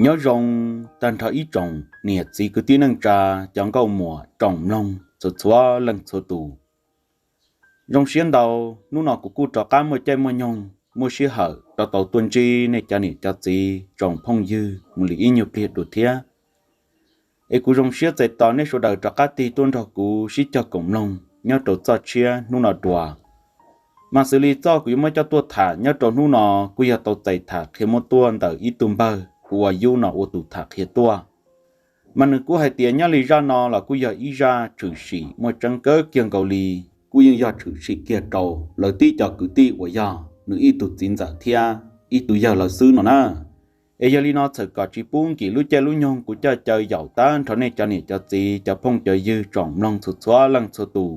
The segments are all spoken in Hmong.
Nyob zoo tag nrho ib tsoom niam txiv kwv tij neej tsa, cov nkauj muam tsoom mloog txhua txhua leej txhua tus. Zoo siab ntau, hnub no kuv kuj rov qab muaj caij muaj nyoog muaj sij hawm rov tau tuaj ntsib nej cov niam cov txiv tsoom phooj ywg mus li ib nyuag pliag dua thiab. Es kuv zoo siab txais tos nej sawv daws rov qab tig tuaj nrog kuv sib cog koom mloog nyob rau txoj tshiab hnub no dua. Mas xws li txoj kuv yuav muab coj tuaj tham nyob rau hnub no kuj yog tau txais tham qhia muab tuaj ntawm ib tug npawg hu ua Yub no ua tus tham qhia tuaj. Mas nws kuj hais tias nyob li zaj no los kuj yog ib zaj tshwm sim muaj tseeb kawg kiag nkaus li, kuj yeej yog tshwm sim kiag rau lawv tib co kwv tij uas yog nws ib tug txiv ntxawm thiab ib tug yawg lawv xwb no na. Es yog li no txhawm kom tsis pub nkim lub caij lub nyoog kuv coj caw yaum tag nrho nej cov niam cov txiv cov phooj cov ywg tsoom mloog txhua txhua leej txhua tus.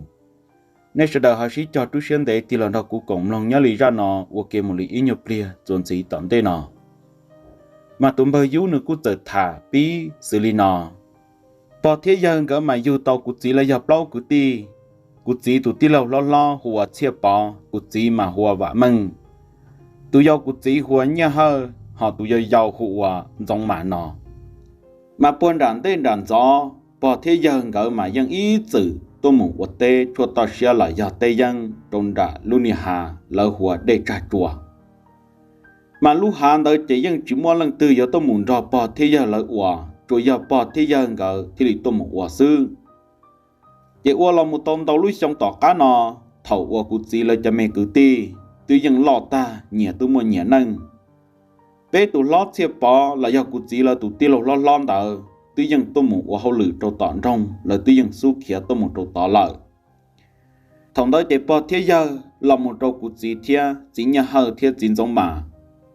Nej sawv daws ho sib cog rub siab ntev tig los nrog kuv koom mloog nyob li zaj no ua ke mus li ib nyuag pliag txuas ntxiv tom ntej no. Mas tus npawg Yub nws kuj txawm tham pib xws li no: Pog thiab yawg nkawd mas yug tau kuv txiv los yog plaub kwv tij. Kuv txiv tus tij laug hlob hlob hu ua Txhiaj Pov, kuv txiv mas hu ua Vam Meej. Tus yau kuv txiv hu ua Nyiaj Hawj, ho tus yau yau hu ua Ntxoov Mas no. Mas puag nram ntej nram ntxov pog thiab yawg nkawd mas yeej ib txwm tuaj mus ua teb tshuaj toj siab los yog teb yeeb rau nram lub niag hav lawv hu ua Dej Tsag Tsua. Mas lub hav ntawd ces yeej tsis muaj leej twg yuav tuaj mus nrog pog thiab yawg lawv ua, tsuas yog pog thiab yawg nkawd thiaj li tuaj mus ua xwb. Ces ua los mus tau ntau lub xyoo tom qab no, thaum uas kuv txiv lawv cov me kwv tij twb yeej loj tag, nyias twb muaj nyias neej, peb tus hlob Txhiaj Pov los yog kuv txiv lawv tus tij laug hlob hlob ntawd twb yeej tuaj mus ua hauj lwm rau tom nroog, lawv twb yeej xub khiav tuaj mus rau tod lawm. Thaum ntawd ces pog thiab yawg los mus rau kuv txiv thiab txiv Nyiaj Hawj thiab txiv Ntxoov Mas,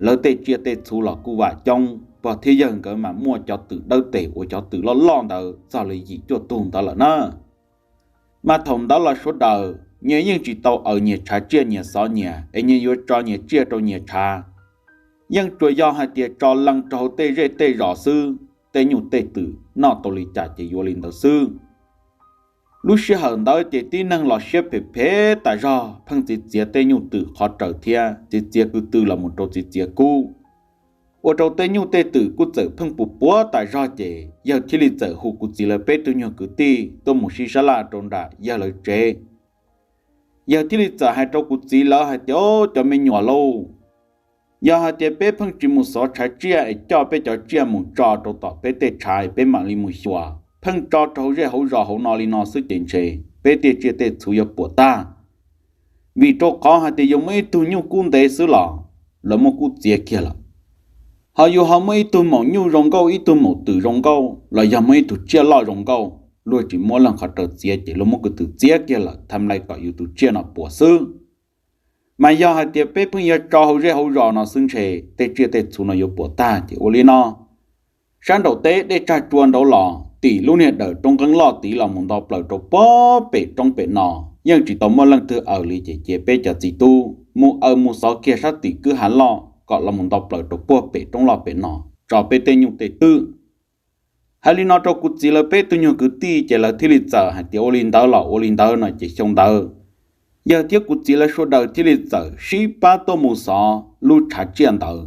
lawv tej tsiaj tej txhu los kuj vam coob, pog thiab yawg nkawd mas muaj cov twm dawb tes uas cov twm loj loj ntawd txog li yim cuaj tug ntawd lawm na. Mas thaum ntawd los sawv daws nyias yeej tsis tau aws nyias tshav tsiaj nyias xov nyias es nyias yuav tso nyias tsiaj rau nyias tshav. Yeej tsuas yog hais tias tso lees rau hauv tej zej tej zos xwb, tej nyuj tej twm noj tau li cas ces yuav li ntawd xwb. Lub sij hawm ntawd ces tib neeg los siab phem phem tas zog, pheej txiav txiav tej nyuj twm qhov raws thiab txiav txiav ko tw los mus rau txiav txiav kub, ua rau tej nyuj tej twm kuj txawm pheej puas puav tas zog ces yawg thiaj li txawm hu kuv txiv lawv peb tug nyuag kwv tij tuaj mus sib sab laj rau nram yawg lawv tsev. Yawg thiaj li txawm hais rau kuv txiv lawv hais tias, Cov me nyuam lauj, yog hais tias peb pheej tsis mus xov tshav tsiaj es coj peb cov tsiaj mus tso rau tom peb tej tshav es peb mam li mus xyuas, pheej tso rau hauv zej hauv zos hauv no li no xwb ces ntshe peb tej tsiaj tej txhu yuav puas tag. Vim rau qhov hais tias yuav muaj ib tug nyuj kub ntev xwb los lawv muab kub txiav kiag lawm. Ho yus ho muaj ib tug maum nyuj zoo nkauj, ib tug maum twm zoo nkauj, los yog muaj ib tug tsiaj loj zoo nkauj, luag tsis muab leej qhov raws txiav ces luag muab ko tw txiav kiag lawm, tham lais kom yus tus tsiaj no puas xwb. Mas yog hais tias peb pheej yuav tso hauv zej hauv zos no xwb ntshe tej tsiaj tej txhu no yuav puas tag ces ua li no. Sab nraum teb Dej Tsag Tsua nraud los tim lub niag dawm roob nqeeb loj tid los mus nto plaws rau puag pem roob pem no, yeej tsis tau muaj leej twg aws li ces cia peb cov txiv tub mus aws mus xov kiag sab tim kwj ha loj kom los mus nto plaws rau puag pem roob loj pem no, tso peb tej nyuj tej twm. Hais li no rau kuv txiv lawv peb tug nyuag kwv tij ces lawv thiaj li txawm hais tias ua li ntawd los ua li ntawd no ces xyoo ntawd yawg thiab kuv txiv lawv sawv daws thiaj li txawm sib pab tuaj mus xov lub tshav tsiaj ntawd.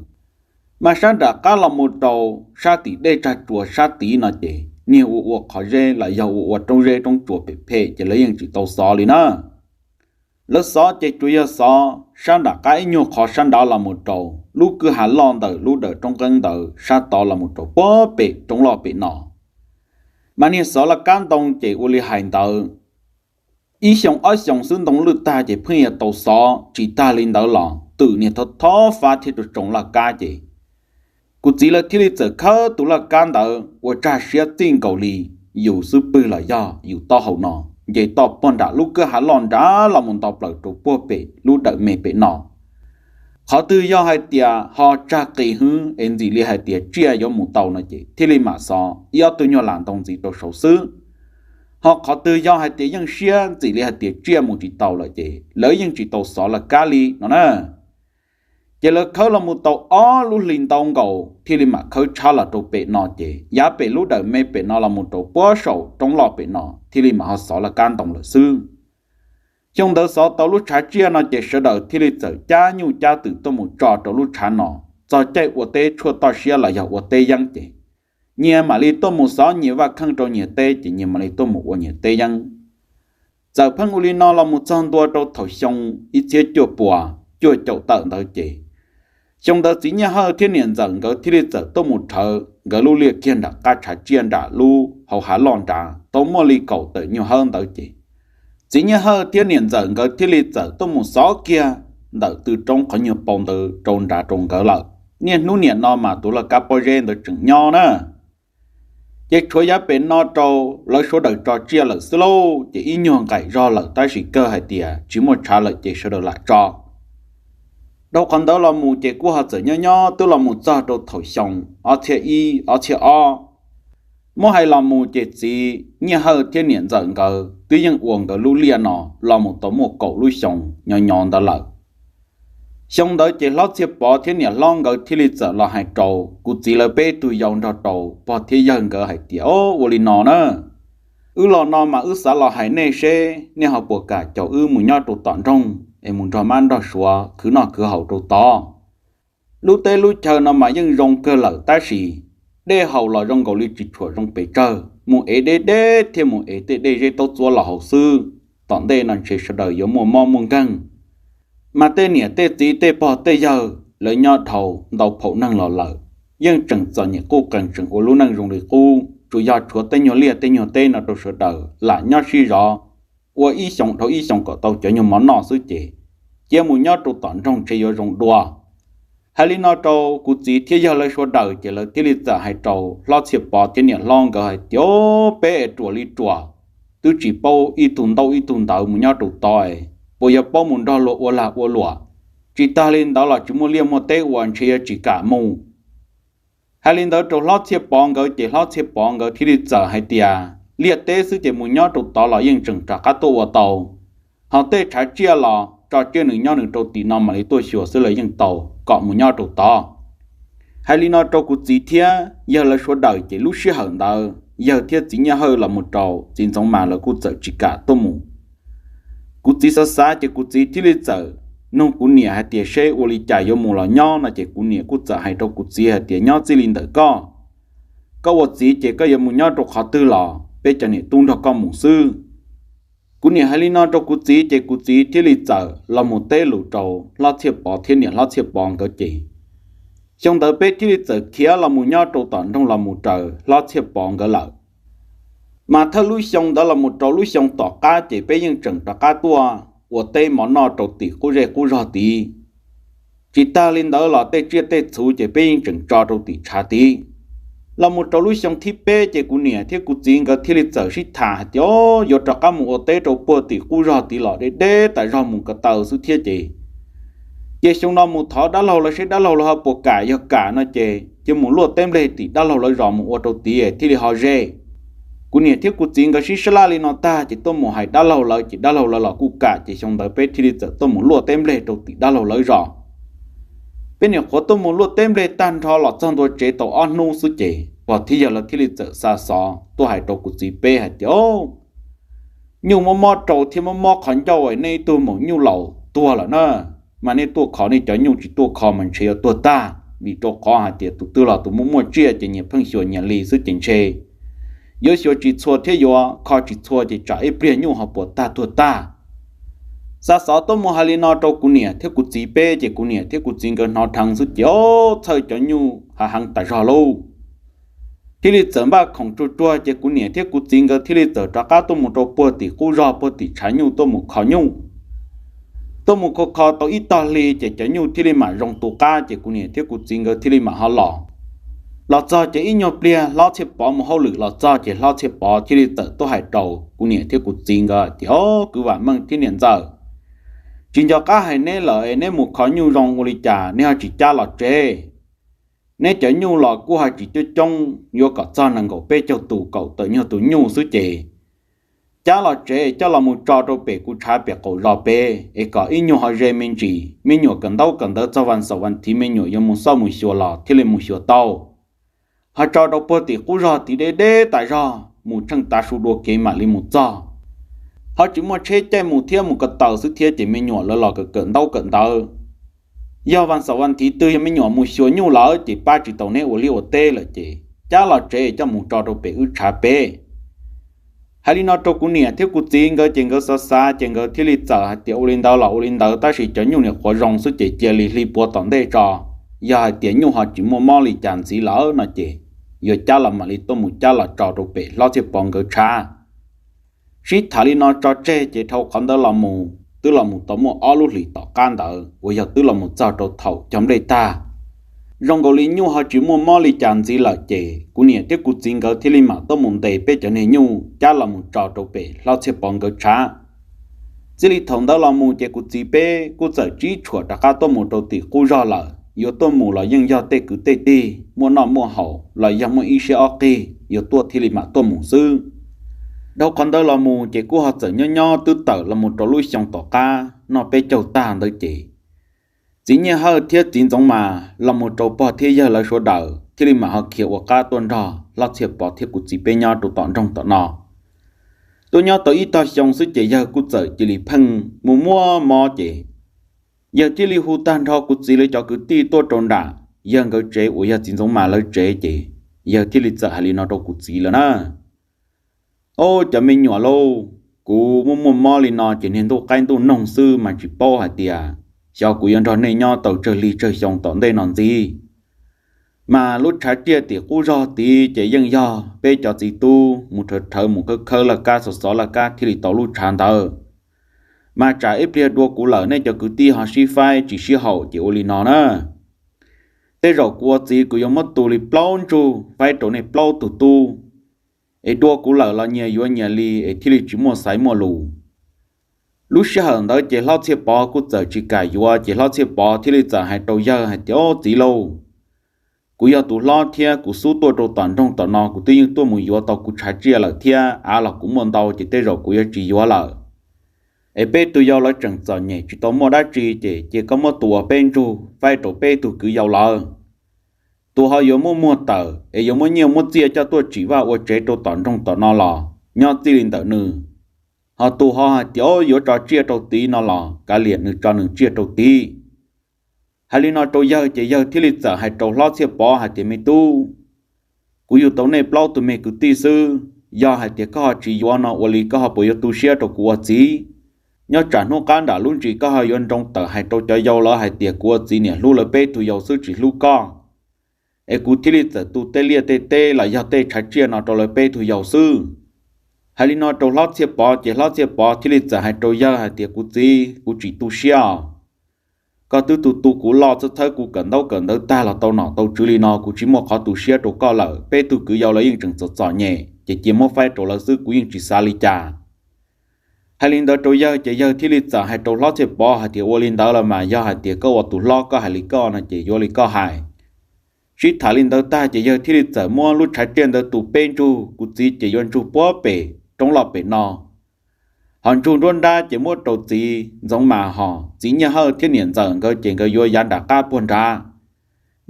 Mas sab nram qab los mus rau sab tim Dej Tsag Tsua sab tid no ces niag ua ua qhov zeb los yog ua ua roob zeb roob tsua pem phem ces lawv yeej tsis tau xov li na. Lawv xov ces tsuas yog xov sab nram qab ib nyuag qhov sab nrad los mus rau lub kwj ha loj ntawm lub dawm roob nqeeb ntawd sab tod los mus rau puag pem roob loj pem no. Mas niag xov laj kab ntoo ces ua li hais ntawd, ib xyoo ob xyoos xwb ntoo lwj tag ces pheej yuav tau xov, tsis tag li ntawd los twm niag thov thov fab thiab rau tsoo laj kab ces kuv txiv lawv thiaj li txawm khawb tus laj kab ntawd ua tsag siab txij nkaus li yus xub pwg los yog yus taub hau no, nce toj puag nram lub kwj ha loj nrad los mus nto plaws rau puag pem lub dawm me pem no. Qhov twg yog hais tias ho tsag qis hwv es ntxim li hais tias tsiaj yuav mus tau no ces thiaj li mam xov ib ob tug nyuag lam ntoo ntxiv rau saud xwb. Ho qhov twg yog hais tias yeej siab ntxim li hais tias tsiaj mus tsis tau lawm ces lawv yeej tsis tau xov laj kab li no na. Ces lawv khawb los mus tau ob lub hlis ntau nkaus thiaj li mam khawb tshab los rau pem no ces yav pem lub dawm me pem no los mus rau puag saum roob loj pem no thiaj li mam ho xov laj kab ntoo lawm xwb. Xyoo ntawd xov tau lub tshav tsiaj no ces sawv daws thiaj li txawm cab nyuj cab twm tuaj mus tso rau lub tshav no, txog caij ua teb tshuaj toj siab los yog ua teb yeeb ces nyias mam li tuaj mus xov nyias vaj kheej rau nyias teb ces nyias mam li tuaj mus ua nyias teb yeeb. Txawm pheej ua li no los mus txog ntua rau thaum xyoo ib txhiab cuaj puas cuaj caum tawm ntawd ces xyoo ntawd txiv Nyiaj Hawj thiab niam ntxawm nkawd thiaj li txawm tuaj mus rhawv nkawd lub liaj kiag nram qab tshav tsiaj nram lub hauv hav loj nrad tau muaj li kaum tawm nyuag hawb ntawd ces txiv Nyiaj Hawj thiab niam ntxawm nkawd thiaj li txawm tuaj mus xov kiag ntawm tw roob qhov nyuag paus ntawd rau nrad rau nkawd lawm. Niaj hnub niam no mas tus laj kab pob zeb ntawd tseem nyob na. Ces tshuav yav pem no rau lawv sawv daws tso tsiaj lawm xwb lauj, ces ib nyuag nqaim zog lawm tab sis kawg hais tias tsis muaj tshav lawm ces sawv daws lam tso. Dhau qhov ntawd los mus ces kuj ho txawm nyob nyob twb los mus txog rau thaum xyoo ob txhiab ib ob txhiab ob, muab hais los mus ces txiv Nyiaj Hawj thiab niam ntxawm nkawd twb yeej ua nkawd lub liaj no los mus tau muaj kaum lub xyoo nyob nyob ntawd lawm. Xyoo ntawd ces Hlob Txhiaj Pov thiab niam hlob nkawd thiaj li txawm los hais rau kuv txiv lawv peb tug yau nrog rau pog thiab yawg nkawd hais tias, O, ua li no na, wb los no mas wb xav los hais nej seb nej ho puas kam caum wb mus nyob rau tom nroog es mus nrog mab nrog suav khwv noj khwv haus rau tod. Lub teb lub chaw no mas yeej zoo kawg lawm tab sis dej haus los zoo nkaus li tsis tshua zoo pes tsawg, mus ev deb deb thiab mus ev tej dej zeb taub txuab los haus xwb. Tom ntej no ntshe sawv daws yuav muaj mob muaj nkeeg. Mas tej niam tej txiv tej pog tej yawg lawv nyob dhau ntau phaum neeg los lawm, yeej tseem txom nyem quj qees tseem ua lub neej zoo li qub, tsuas yog tshuav tej nyuag liaj tej nyuag teb no rau sawv daws lam nyob sib zov ua ib xyoo dhau ib xyoo kom tau cov nyuag mov noj xwb ces cia mus nyob rau tom nroog ntshe yuav zoo dua. Hais li no rau kuv txiv thiab yawg lawv sawv daws ces lawv thiaj li txawm hais rau Hlob Txhiaj Pov thiab niam hlob nkawd hais tias, O, peb es ruam li ruam, twb tsis paub ib tug ntaub ib tug ntawv mus nyob rau tod, puas yuav paub mus nrog luag ua lag ua luam? Tsis tag li ntawd los tsis muaj liaj muaj teb ua ntshe yuav tsis kam mus. Hais li ntawd rau Hlob Txhiaj Pov nkawd ces Hlob Txhiaj Pov nkawd thiaj li txawm hais tias, Liaj teb xwb ces mus nyob rau tod los yeej tseem rov qab tuaj ua tau, ho tej tshav tsiaj los tso tsiaj nws nyob nws rau tim no mam li tuaj xyuas xwb los yeej tau, kom mus nyob rau tod. Hais li no rau kuv txiv thiab yawg lawv sawv daws ces lub sij hawm ntawd yawg thiab txiv Nyiaj Hawj los mus rau txiv Ntxoov Mas lawv kuj txawm tsis kam tuaj mus. Kuv txiv xav xav ces kuv txiv thiaj li txawm nug kuv niam hais tias seb ua li cas yuav mus los nyob no ces kuv niam kuj txawm hais rau kuv txiv hais tias, Nyob txij li ntawm koj, koj ua txiv ces koj yuav mus nyob rau qhov twg los peb cov niam tub nrog koj mus xwb. Kuv niam hais li no rau kuv txiv ces kuv txiv thiaj li txawm los mus teb lus rau Hlob Txhiaj Pov thiab niam Hlob Txhiaj Pov nkawd ces xyoo ntawd peb thiaj li txawm khiav los mus nyob rau tom nroog los mus raws Hlob Txhiaj Pov nkawd lawm. Mas thawj lub xyoo ntawd los mus rau lub xyoo tom qab ces peb yeej tseem rov qab tuaj ua teb mov noj rau tim qub zej qub zog tid. Tsis tag li ntawd los tej tsiaj tej txhu ces peb yeej tseem tso rau tim tshav tid. Los mus rau lub xyoo thib peb ces kuv niam thiab kuv txiv nkawd thiaj li txawm sib tham hais tias, O, yuav rov qab mus ua teb rau puag tim qub zog tid los deb deb tas zog mus ko taw xwb thiab ces, ces xyoo no mus thov dab laug lawv seb dab laug lawv ho puas kam, yog kam no ces cia mus luaj teb nplej tim dab laug lawv zos mus ua rau tid thiaj li ho ze. Kuv niam thiab kuv txiv nkawd sib sab laj li no tag ces tuaj mus hais dab laug lawv ces dab laug lawv los kuj kam ces xyoo ntawd peb thiaj li txawm tuaj mus luaj teb nplej rau tim dab laug lawv zos. Peb nyuam qhuav tuaj mus luaj teb nplej tag nrho los txog ntua tsev tau ob hnub xwb ces pog thiab yawg lawv thiaj li txawm xa xov tuaj hais rau kuv txiv peb hais tias, O, nyuj mob mob rau thiab mob mob qhov ncauj, nej ib tug maum nyuj laus tuag lawm na. Mas nej tuaj kho nej cov nyuj, tsis tuaj kho mas ntshe yuav tuag tag, vim rau qhov hais tias tus twg los tus muaj muaj tsiaj ces nyias pheej xyuas nyias li xwb ces ntshe yuav xyuas tsis txhua thiab yuav kho tsis txhua ces tsam ib pliag nyuj ho puas tag tuag tag. Xa xov tuaj mus hais li no rau kuv niam thiab kuv txiv peb ces kuv niam thiab kuv txiv nkawd hnov dheev xwb ces, O, txhawj cov nyuj hav heev tas zog lauj. Thiaj li txawm npaj khoom tsuag tsuag ces kuv niam thiab kuv txiv nkawd thiaj li txawm rov qab tuaj mus rau puag tim qub zog puag tim tshav nyuj tuaj mus kho nyuj. Tuaj mus kho kho tau ib tog hli ces cov nyuj thiaj li mam zoo tu qab ces kuv niam thiab kuv txiv nkawd thiaj li mam ho los. Los txog ces ib nyuag pliag Hlob Txhiaj Pov mus hauj lwm los txog ces Hlob Txhiaj Pov thiaj li txawm tuaj hais rau kuv niam thiab kuv txiv nkawd tias, O, kwv Vam Meej thiab niam ntxawm, tsis nco qab hais neb lawm es neb mus kho nyuj zoo ua li cas neb ho tsis cab los tsev? Neb cov nyuj los kuj ho tsis coob coob, yuav kom txog nees nkaum peb caug tus kaum tawm nyuag tus nyuj xwb ces cab los tsev coj los mus tso rau pem kuv tshav pem qaum zos pem es kom ib nyuag ho ze me ntsis, me nyuam kawm ntaub kawm ntawv txog vas xaum vas thiv me nyuam yuav mus xauj mus xyuas los thiaj li mus xyuas tau. Ho tso rau puag tim qub zog tid deb deb tas zog mus tsheej tav su dua kev mam li mus txog. Ho tsis muaj tsheb caij mus thiab mus ko taw xwb thiab ces me nyuam lawv los kawm kawm ntaub kawm ntawv Yog vas xaum vas thiv twg yog me nyuam mus xyuas nyuj lawm ces pab tsis tau neb ua liaj ua teb lawm ces cab los tsev coj mus tso rau pem wb tshav peb. Hais li no rau kuv niam thiab kuv txiv nkawd ces nkawd xav xav ces nkawd thiaj li txawm hais tias ua li ntawd los ua li ntawd, tab sis cov nyuj niam qhuav zoo xwb ces cia li hli pua tom ntej tso. Yog hais tias nyuj ho tsis muaj mob li cas ntxiv lawm no ces yuav cab los mam li tuaj mus cab los tso rau pem hlob Txhiaj Pov nkawd tshav. Sib tham li no tso tseg ces dhau qhov ntawd los mus twb los mus tau muaj ob lub hlis tom qab ntawd uas yog twb los mus txog rau thaum cog nplej tag. Zoo nkaus li nyuj ho tsis muaj mob li cas ntxiv lawm ces kuv niam thiab kuv txiv nkawd thiaj li mam tuaj mus ntes peb cov niag nyuj cab los mus tso rau pem hlob Txhiaj Pov nkawd tshav. Txij li thaum ntawd los mus ces kuv txiv peb kuj txawm tsib tshuam rov qab tuaj mus rau tim qub zog lawm, yuav tuaj mus los yeej yog tej kwv tej tij muaj noj muaj haus los yog muaj ib siab ob qig yuav tuaj thiaj li mam tuaj mus xwb. Dhau qhov ntawd los mus ces kuj ho txawm nyob nyob twb tawm los mus rau lub xyoo tom qab noj peb caug tag ntawd ces txiv Nyiaj Hawj thiab txiv Ntxoov Mas los mus rau pog thiab yawg lawv sawv daws thiaj li mam ho khiav ua qab tuaj nrog hlob Txhiaj Pov thiab kuv txiv peb nyob rau tom nroog tom no. Tuaj nyob tau ib tog xyoo xwb ces yawg kuj txawm cia li pheej mus muaj mob ces yawg thiaj li hu tag nrho kuv txiv lawv cov kwv tij tuaj rau nram yawg nkawd tsev uas yog txiv Ntxoov Mas lawv tsev ces yawg thiaj li txawm hais li no rau kuv txiv lawm na: Au, cov me nyuam lauj, kuv muaj muaj mob li no ces niag ntuj qaib ntuj noog xwb mas tsis paub hais tias xyov kuv yuav nrog nej nyob tau tsawg hli tsawg xyoo tom ntej no ntxiv. Mas lub tshav tsiaj tim qub zog tid ces yeej yog peb cov txiv tub mus rhawv rhawv mus khawb khawb laj kab xov xov laj kab thiaj li tau lub tshav ntawd. Mas tsam ib pliag dua kuv lawm nej cov kwv tij ho sib faib tsis sib haum ces ua li no na: Tej zaum kuv ua txiv kuv yuav muab tu li plaub ntsug faib rau nej plaub tug tub, es dua kuv lawm los nyias yuav nyias li es thiaj li tsis muaj xaiv muaj lus. Lub sij hawm ntawd ces hlob Txhiaj Pov kuj txawm tsis kam yuav ces hlob Txhiaj Pov thiaj li txawm hais rau yawg hais tias: Au txiv lauj, kuv yog tus hlob thiab kuv xub tuaj rau tom nroog tom no kuv twb yeej tuaj mus yuav tau kuv tshav tsiaj lawm thiab av los kuv muaj ntau ces tej zaum kuv yuav tsis yuav lawm. Es peb tug yau lawv tseem txom nyem tsis tau muaj dab tsi ces cia koj muab tua peb ntsug faib rau peb tug kwv yau lawv. Tus ho yuav muaj muag tawm es yuav muab nyiaj muab txiaj coj tuaj tsim vaj ua tsev rau tom nroog tom no los nyob txij li ntawm nws. Ho tus ho hais tias yuav tso tsiaj rau tid no los kav liam nws tso nws tsiaj rau tid. Hais li no rau yawg ces yawg thiaj li txawm hais rau hlob Txhiaj Pov hais tias: Me tub, kuv yug tau nej plaub tug me kwv tij xwb, yog hais tias koj ho tsis yuav no ua li koj ho puas yuav tu siab rau kuv ua txiv? Nyob tsam hnub qab nram lub ntsis koj ho yuav nroo tawm hais rau cov yau lawv hais tias kuv ua txiv niam hlub lawv peb tug yau xwb tsis hlub koj, es kuv thiaj li txawm tu tej liaj tej teb los yog tej tshav tsiaj no rau lawv peb tug yau xwb. Hais li no rau hlob Txhiaj Pov ces hlob Txhiaj Pov thiaj li txawm hais rau yawg hais tias: Kuv txiv, kuv tsis tu siab os. Koj twb tu tu kuv loj txhawb txhawb kuv kawm ntaub kawm ntawv tag los tau nom tau tswv li no kuv tsis muaj qhov tu siab rau koj lawm. Peb tug kwv yau lawv yeej tseem txom txom nyem ces cia muab faib rau lawv xwb kuv yeej tsis xav li cas. Hais li ntawd rau yawg ces yawg thiaj li txawm hais rau hlob Txhiaj Pov hais tias: Ua li ntawd los mas yog hais tias koj ua tus hlob koj hais li koj no ces yuav li koj hais. Sib tham li ntawd tag ces yawg thiaj li txawm muab lub tshav tsiaj ntawd tu peb ntsug, kuv txiv ces yuav ntsug puag pem roob loj pem no. Ho ntsug nruab nrab ces muab rau txiv Ntxoov Mas, ho txiv Nyiaj Hawj thiab niam ntxawm nkawd ces nkawd yuav yav nram qab puag nrad.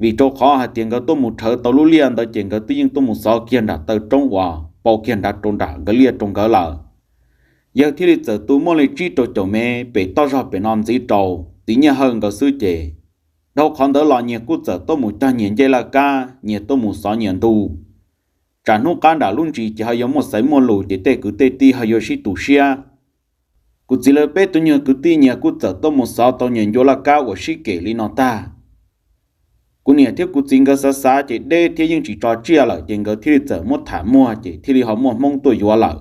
Vim rau qhov hais tias nkawd tuaj mus rhawv tau lub liaj ntawd ces nkawd twb yeej tuaj mus xov kiag nram taw roob uas pau kiag nrad rau nram nkawd liaj rau nkawd lawm. Yawg thiaj li txawm tu muaj li tsib rau caum mev pem toj zog pem no ntxiv rau txiv Nyiaj Hawj nkawd xwb ces dhau qhov ntawd los nyias kuj txawm tuaj mus cog nyias ncej laj kab, nyias tuaj mus xov nyias ntu. Tsam hnub qab nram lub ntsis ces ho yuav muaj xaiv muaj lus ces tej kwv tej tij ho yuav sib tu siab. Kuv txiv lawv peb tug nyuag kwv tij nyias kuj txawm tuaj mus xov tau nyias ncua laj kab uas sib kem li no tag. Kuv niam thiab kuv txiv nkawd xav xav ces deb thiab yeej tsis tso tsiaj lawm ces nkawd thiaj li txawm muab tham muag ces thiaj li ho muaj hmoob tuaj yuav lawm.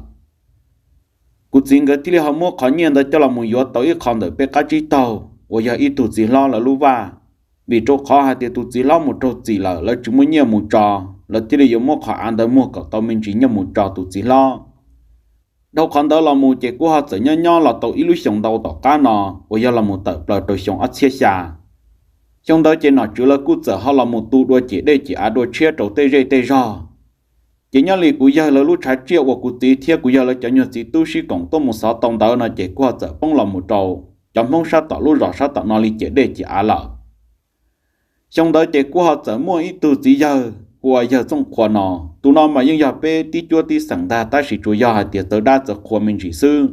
Kuv txiv nkawd thiaj li ho muab qhov nyiaj ntawd coj los mus yuav tau ib qho ntawm peb qab tsib taug uas yog ib tug txiv hlob lawv lub vaj. Vim rau qhov hais tias tus txiv hlob mus raug txim lawm lawv tsis muaj nyiaj mus tso, lawv thiaj li yuav muab qhov av ntawd muag kom tau me ntsis nyiaj mus tso tus txiv hlob. Dhau qhov ntawd los mus ces kuj ho txawm nyob nyob los tau ib lub xyoos ntau tom qab no uas yog los mus tawm plaws rau xyoo ob txhiab xya. Xyoo ntawd ces nom tswv lawv kuj txawm ho los mus tu dua ciam dej ciam av dua tshiab rau tej zej tej zog. Ces nyob li kuv yawg lawv lub tshav tsiaj uas kuv txiv thiab kuv yawg lawv cov nyuag txiv tub sib koom tuaj mus xov tau ntawd no ces kuj ho txawm poob los mus rau cov hmoob sab tom lub zos sab tom no li ciam dej ciam av lawm. Xyoo ntawd ces kuj ho txawm muaj ib tug txiv yawg hu ua yawg Txooj Qhua no, tus no mas yeej yog peb tib cuab tib xeem ntag tab sis tsuas yog hais tias txawv dab txawv qhua me ntsis xwb.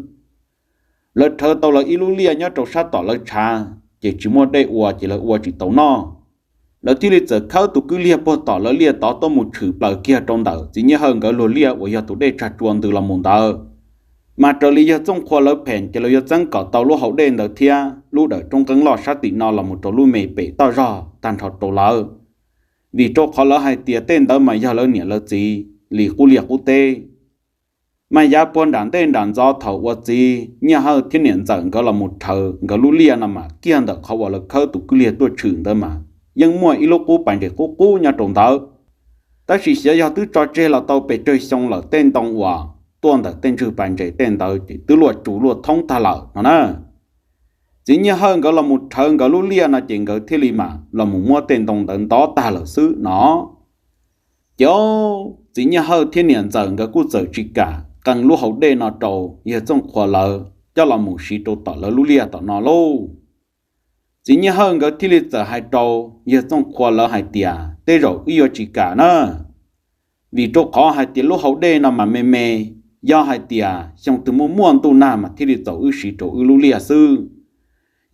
Lawv rhawv tau lawv ib lub liaj nyob rau sab tom lawv tshav, ces tsis muaj dej ua ces lawv ua tsis tau noj. Lawv thiaj li txawm khawb tus kwj liag puag tom lawv liaj tod tuaj mus tshwm plaws kiag rau ntawm txiv Nyiaj Hawj nkawd luag liaj uas yog tus dej tsag tsua ntws los mus ntawd. Mas raws li yawg Txooj Qhua lawv phem ces lawv yuav txeeb kom tau lub hau dej ntawd thiab lub dawm roob nqeeb loj sab tim no los mus rau lub me pem toj zog tag nrho rau lawv, vim rau qhov lawv hais tias tej ntawd mas yog lawv niam lawv txiv li qub liaj qub teb. Mas yav puag nram ntej nram ntxov thaum uas txiv Nyiaj Hawj thiab niam ntxawm nkawd los mus rhawv nkawd lub liaj no mas kiag ntawm qhov uas lawv khawb tus kwj liag tuaj tshwm ntawd mas yeej muaj ib lub qub pas ntses qub qub nyob rau ntawd. Tab sis xyov yog twb tso tseg los tau pes tsawg xyoo lawm, tej ntoo uas tuaj ntawm tej ntswg pas ntses tej ntawd ces twb luaj tsu luaj thoob tag lawm no na. Txiv Nyiaj Hawj nkawd los mus rhawv nkawd lub liaj no ces nkawd thiaj li mam los mus muab tej ntoo ntawd ntov tag lawm xwb no. Ces txiv Nyiaj Hawj thiab niam ntxawm nkawd kuj txawm tsis kam qee lub hau dej no rau yawg Txooj Qhua lawv coj los mus siv rau tom lawv lub liaj tom no lauj. Txiv Nyiaj Hawj nkawd thiaj li txawm hais rau yawg Txooj Qhua lawv hais tias tej zaum wb yuav tsis kam na, vim rau qhov hais tias lub hau dej no mas me me, yog hais tias xyoo twg muaj muaj ntuj nag mas thiaj li txaus wb siv rau wb lub liaj xwb.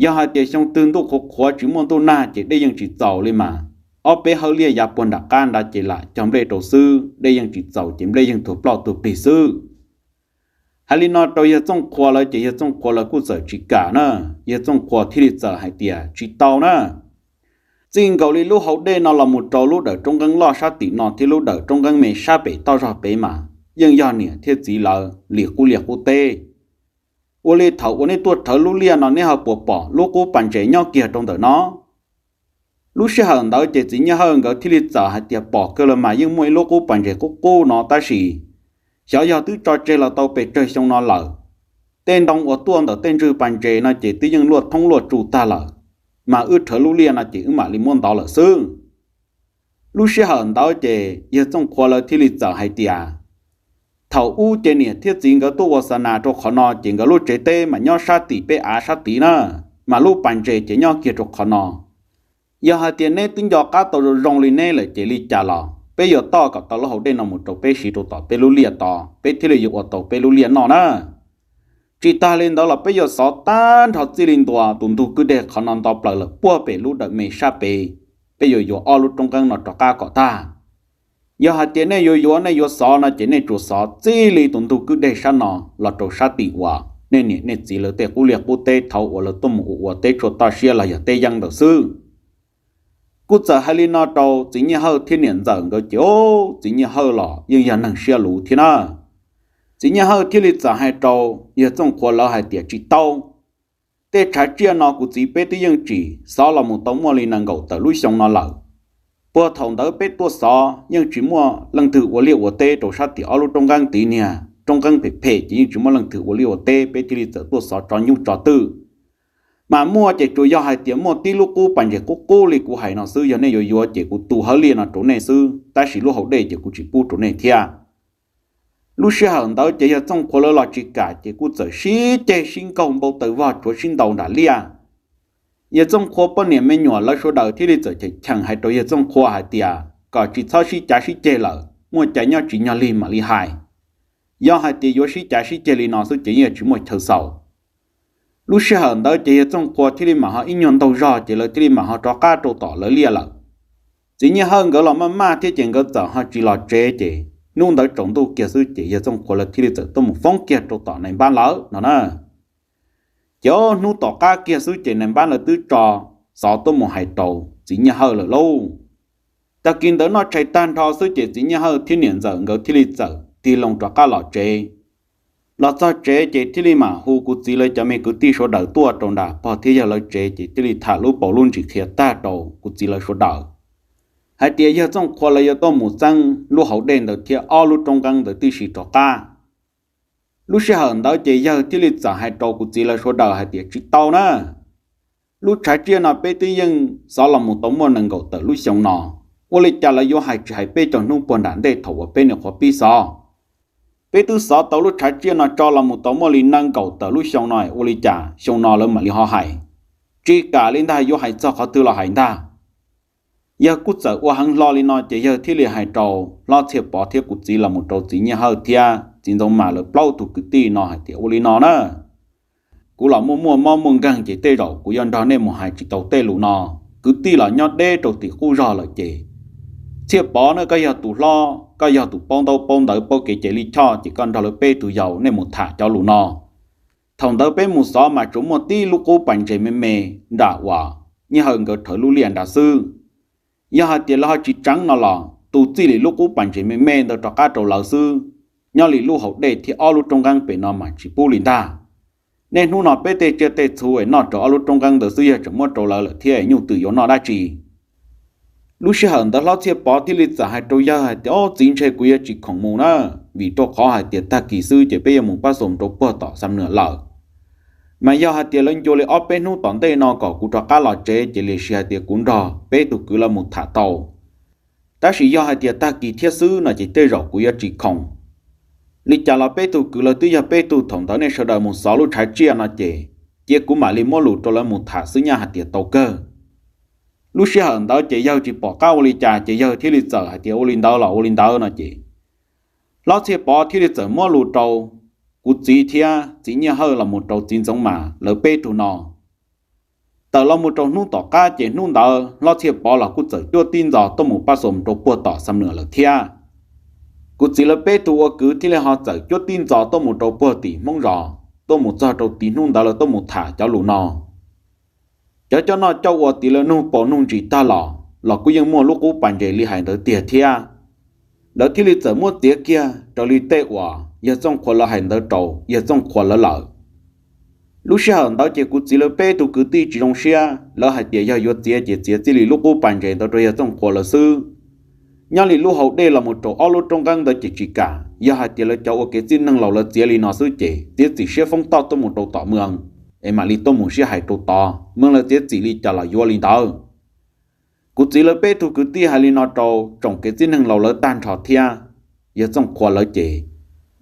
Yog hais tias xyoo twg ntuj qhuav qhuav tsis muaj ntuj nag ces dej yeej tsis txaus li mas, ob peb hawb liaj yav puag nram qab nrad ces lam cog nplej rau xwb, dej yeej tsis txaus ces nplej yeej tuag ploj tuag plig xwb. Hais li no rau yawg Txooj Qhua lawv ces yawg Txooj Qhua lawv kuj txawm tsis kam na. Yawg Txooj Qhua thiaj li txawm hais tias tsis tau na, txij nkaus li lub hau dej no los mus rau lub dawm roob nqeeb loj sab tim no thiab lub dawm roob nqeeb me sab pem toj zog pem mas yeej yog niam thiab txiv lawv li qub liaj qub teb. Ua li thaum uas nej tuaj rhawv lub liaj no nej ho puas pom lub qub pas ntses nyob kiag rau ntawm no? Lub sij hawm ntawd ces txiv Nyiaj Hawj nkawd thiaj li txawm hais tias pom kawg los mas yeej muaj ib lub qub pas ntses qub qub no tab sis xyov yog twb tso tseg los tau pes tsawg xyoo no lawm. Tej ntoo uas tuaj ntawm tej ntswg pas ntses no ces twb yeej luaj thoob luaj tsu tag lawm, mas wb rhawv lub liaj no ces wb mam li muab ntov lawm xwb. Lub sij hawm ntawd ces yawg Txooj Qhua lawv thiaj li txawm hais tias thaum ub ces niam thiab txiv nkawd tuaj ua xa nas rau qhov no ces nkawd lub tsev teb mas nyob sab tim peb av sab tid na, mas lub pas ntses ces nyob kiag rau qhov no. Yog hais tias neb twb nco qab tau zoo zoo li neb lawm ces li cas los peb yuav toj kom tau lub hau dej no mus rau peb siv rau tom peb lub liaj tod peb thiaj li yuav ua tau peb lub liaj noj na. Tsis tas li ntawd los peb yuav xov tag nrho txij li ntua tus ntug kwj deg qhov no nto plaws lawm puag pem lub dawm me sab pem, peb yuav yuav ob lub roob nqeeb no rov qab kom tag. Yog hais tias nej yuav yuav nej yuav xov no ces nej tsuas xov txij li tus ntug kwj deg sab no los rau sab tim uas nej niam nej txiv lawv tej qub liaj qub teb thaum uas lawv tuaj mus ua ua teb tshuaj toj siab los yog teb yeeb ntawd xwb. Kuj txawm hais li no rau txiv Nyiaj Hawj thiab niam ntxawm nkawd ces txiv Nyiaj Hawj los yeej yog neeg siab luv thiab na. Txiv Nyiaj Hawj thiaj li txawm hais rau yawg Txooj Qhua lawv hais tias tsis tau, tej tshav tsiaj no kuv txiv peb twb yeej tsis xov los mus tau muaj li nees nkaum tawm lub xyoo no lawm. Puag thaum ntawd peb tuaj xov yeej tsis muaj leej twg ua liaj ua teb rau sab tim ob lub roob nqeeb tid niag, roob nqeeb phem phem ces yeej tsis muaj leej twg ua liaj ua teb, peb thiaj li txawm tuaj xov tso nyuj tso twm. Mas muaj ces tsuas yog hais tias muaj tib lub qub pas ntses qub qub li kuv hais no xwb, yog nej yuav yuav ces kuv tu hawb liaj no rau nej xwb, tab sis lub hau dej ces kuv tsis pub rau nej thiab. Lub sij hawm ntawd ces yawg Txooj Qhua lawv los tsis kam ces kuj txawm sib ceg sib nkaug npau taws vog tshuav sib ntaus nram liaj. Yawg Txooj Qhua poj niam me nyuam lawv sawv daws thiaj li txawm cheem cheem hais rau yawg Txooj Qhua hais tias kom tsis txhob sib cav sib ceg lawm, muaj cai nyob tsis nyog lig mam li hais. Yog hais tias yuav sib cav sib ceg li no xwb ces yeej tsis muaj chaw xaus. Lub sij hawm ntawd ces yawg Txooj Qhua thiaj li mam ho ib nyuag ntaug zog ces lawv thiaj li mam ho rov qab rau tom lawv liaj lawm. Txiv Nyiaj Hawj nkawd los maj maj thiab ces nkawd txawm ho tsis los tsev ces hnub ntawd tsaus ntuj kiag xwb ces yawg Txooj Qhua lawv thiaj li txawm tuaj mus foob kiag rau tom nais npab lawv no na. Ces hnub tom qab kiag xwb ces nais npab lawv twb tso xov tuaj mus hais rau txiv Nyiaj Hawj lawm lauj. Tag kis ntawd noj tshais tag nrho xwb ces txiv Nyiaj Hawj thiab niam ntxawm nkawd thiaj li txawm tig loo rov qab los tsev. Los txog tsev ces thiaj li mam hu kuv txiv lawv cov me kwv tij sawv daws tuaj rau nram pog thiab yawg lawv tsev ces thiaj li tham lub paus lub ntsis qhia tag rau kuv txiv lawv sawv daws hais tias yawg Txooj Qhua lawv yuav tuaj mus txeeb lub hauv dej ntawd thiab ob lub roob nqeeb ntawd tib si rov qab. Lub sij hawm ntawd ces yawg thiaj li txawm hais rau kuv txiv lawv sawv daws hais tias tsis tau na, lub tshav tsiaj no peb twb yeej xov los mus tau muaj nees nkaum tawm lub xyoo no, ua li cas lawv yuav hais tsis hais peb cov hnub puag nram ntej thaum uas peb nyuam qhuav pib xov? Peb twb xov tau lub tshav tsiaj no tso los mus tau muaj li nees nkaum tawm lub xyoo no, ua li cas xyoo no lawv mam li ho hais? Tsis kam li ntag, yuav hais txog qhov twg los hais ntag. Yawg kuj txawm ua heev hlo li no ces yawg thiaj li hais rau Hlob Txhiaj Pov thiab kuv txiv los mus rau txiv Nyiaj Hawj thiab txiv Ntxoov Mas lawv plaub tug kwv tij no hais tias ua li no na, Kuv los muaj muaj mob muaj nkeeg ces tej zaum kuv yuav nrog nej mus hais tsis tau tej lus no. Kwv tij los nyob deb rau tim qub zog lawm ces, Txhiaj Pov na, koj yog tus hlob, koj yog tus paub ntaub paub ntawv paub kev cai lij choj ces koj nrog lawv peb tug yau nej mus tham cov lus no. Thaum ntawd peb mus xov mas tsuas muaj tib lub qub pas ntses me me nram uas Nyiaj Hawj nkawd rhawv lub liaj nrad xwb. Yog hais tias lawv ho tsis tseev no los tu txij li lub qub pas ntses me me ntawd rov qab rau lawv xwb. Nyob li lub hauv dej thiab ob lub roob nqeeb pem no mas tsis pub li ntag. Nej hnub no peb tej tsiaj tej txhu es noj rau ob lub roob nqeeb ntawd xwb, yawg tseem muab rau lawv lawm thiab nyuj twm yuav noj dab tsi? Lub sij hawm ntawd Hlob Txhiaj Pov thiaj li txawm hais rau yawg hais tias, Au, txiv ntse, kuv yuav tsis khoom mus na, vim rau qhov hais tias tag kis xwb ces peb yuav mus pab xom rau puag tom Xam Nuam lawm. Mas yog hais tias lawv ncua li ob peb hnub tom ntej no kom kuv rov qab los tsev ces cia li hais tias kuv nrog peb tug kwv lawv mus tham tau. Tab sis yog hais tias tag kis thiab xwb no ces tej zaum kuv yuav tsis khoom. Li cas los peb tug kwv lawv twb yog peb tug thaum ntawd nej sawv daws mus xov lub tshav tsiaj no ces, cia kuv mam li muab lus rau lawv mus tham xwb nyaj hais tias tau kawg. Lub sij hawm ntawd ces yawg tsis pom qab ua li cas ces yawg thiaj li txawm hais tias, Ua li ntawd los ua li ntawd no ces, Hlob Txhiaj Pov thiaj li txawm muab lus rau kuv txiv thiab txiv Nyiaj Hawj los mus rau txiv Ntxoov Mas lawv peb tug no. Tawm los mus rau hnub tom qab ces hnub ntawd Hlob Txhiaj Pov los kuj txawm cuab tib ntxov tuaj mus pab xom rau puag tom Xam Nuam lawm thiab. Kuv txiv lawv peb tug ua kwv thiaj li ho txawm cuab tib ntxov tuaj mus rau puag tim Hmoob zos, tuaj mus txog rau tim hnub ntawd lawv tuaj mus tham cov lus no. Cov coj noj coj ua tiv lawv nug paus nug ntsis tag los los kuj yeej muaj lub qub pas ntses li hais ntawd tiag thiab. Lawv thiaj li txawm muab txiav kiag raws li tej uas yawg Txooj Qhua lawv hais ntawd rau yawg Txooj Qhua lawv lawm. Lub sij hawm ntawd ces kuv txiv lawv peb tug kwv tij tsis zoo siab, lawv hais tias yog yuav txiav ces txiav txij li lub qub pas ntses ntawd rau yawg Txooj Qhua lawv xwb. Nyob li lub hauv dej los mus rau ob lub roob nqeeb ntawd ces tsis kam, yog hais tias lawv cov ua kev txij neeg laus lawv txiav li no xwb ces txiav txim siab foob toj tuaj mus rau tom Mws, es mam li tuaj mus sib hais rau tod, Mws lawv txiav txim li cas los yuav li ntawd. Kuv txiv lawv peb tug kwv tij hais li no rau tsoom kev txij neeg laus lawv tag nrho thiab yawg Txooj Qhua lawv ces,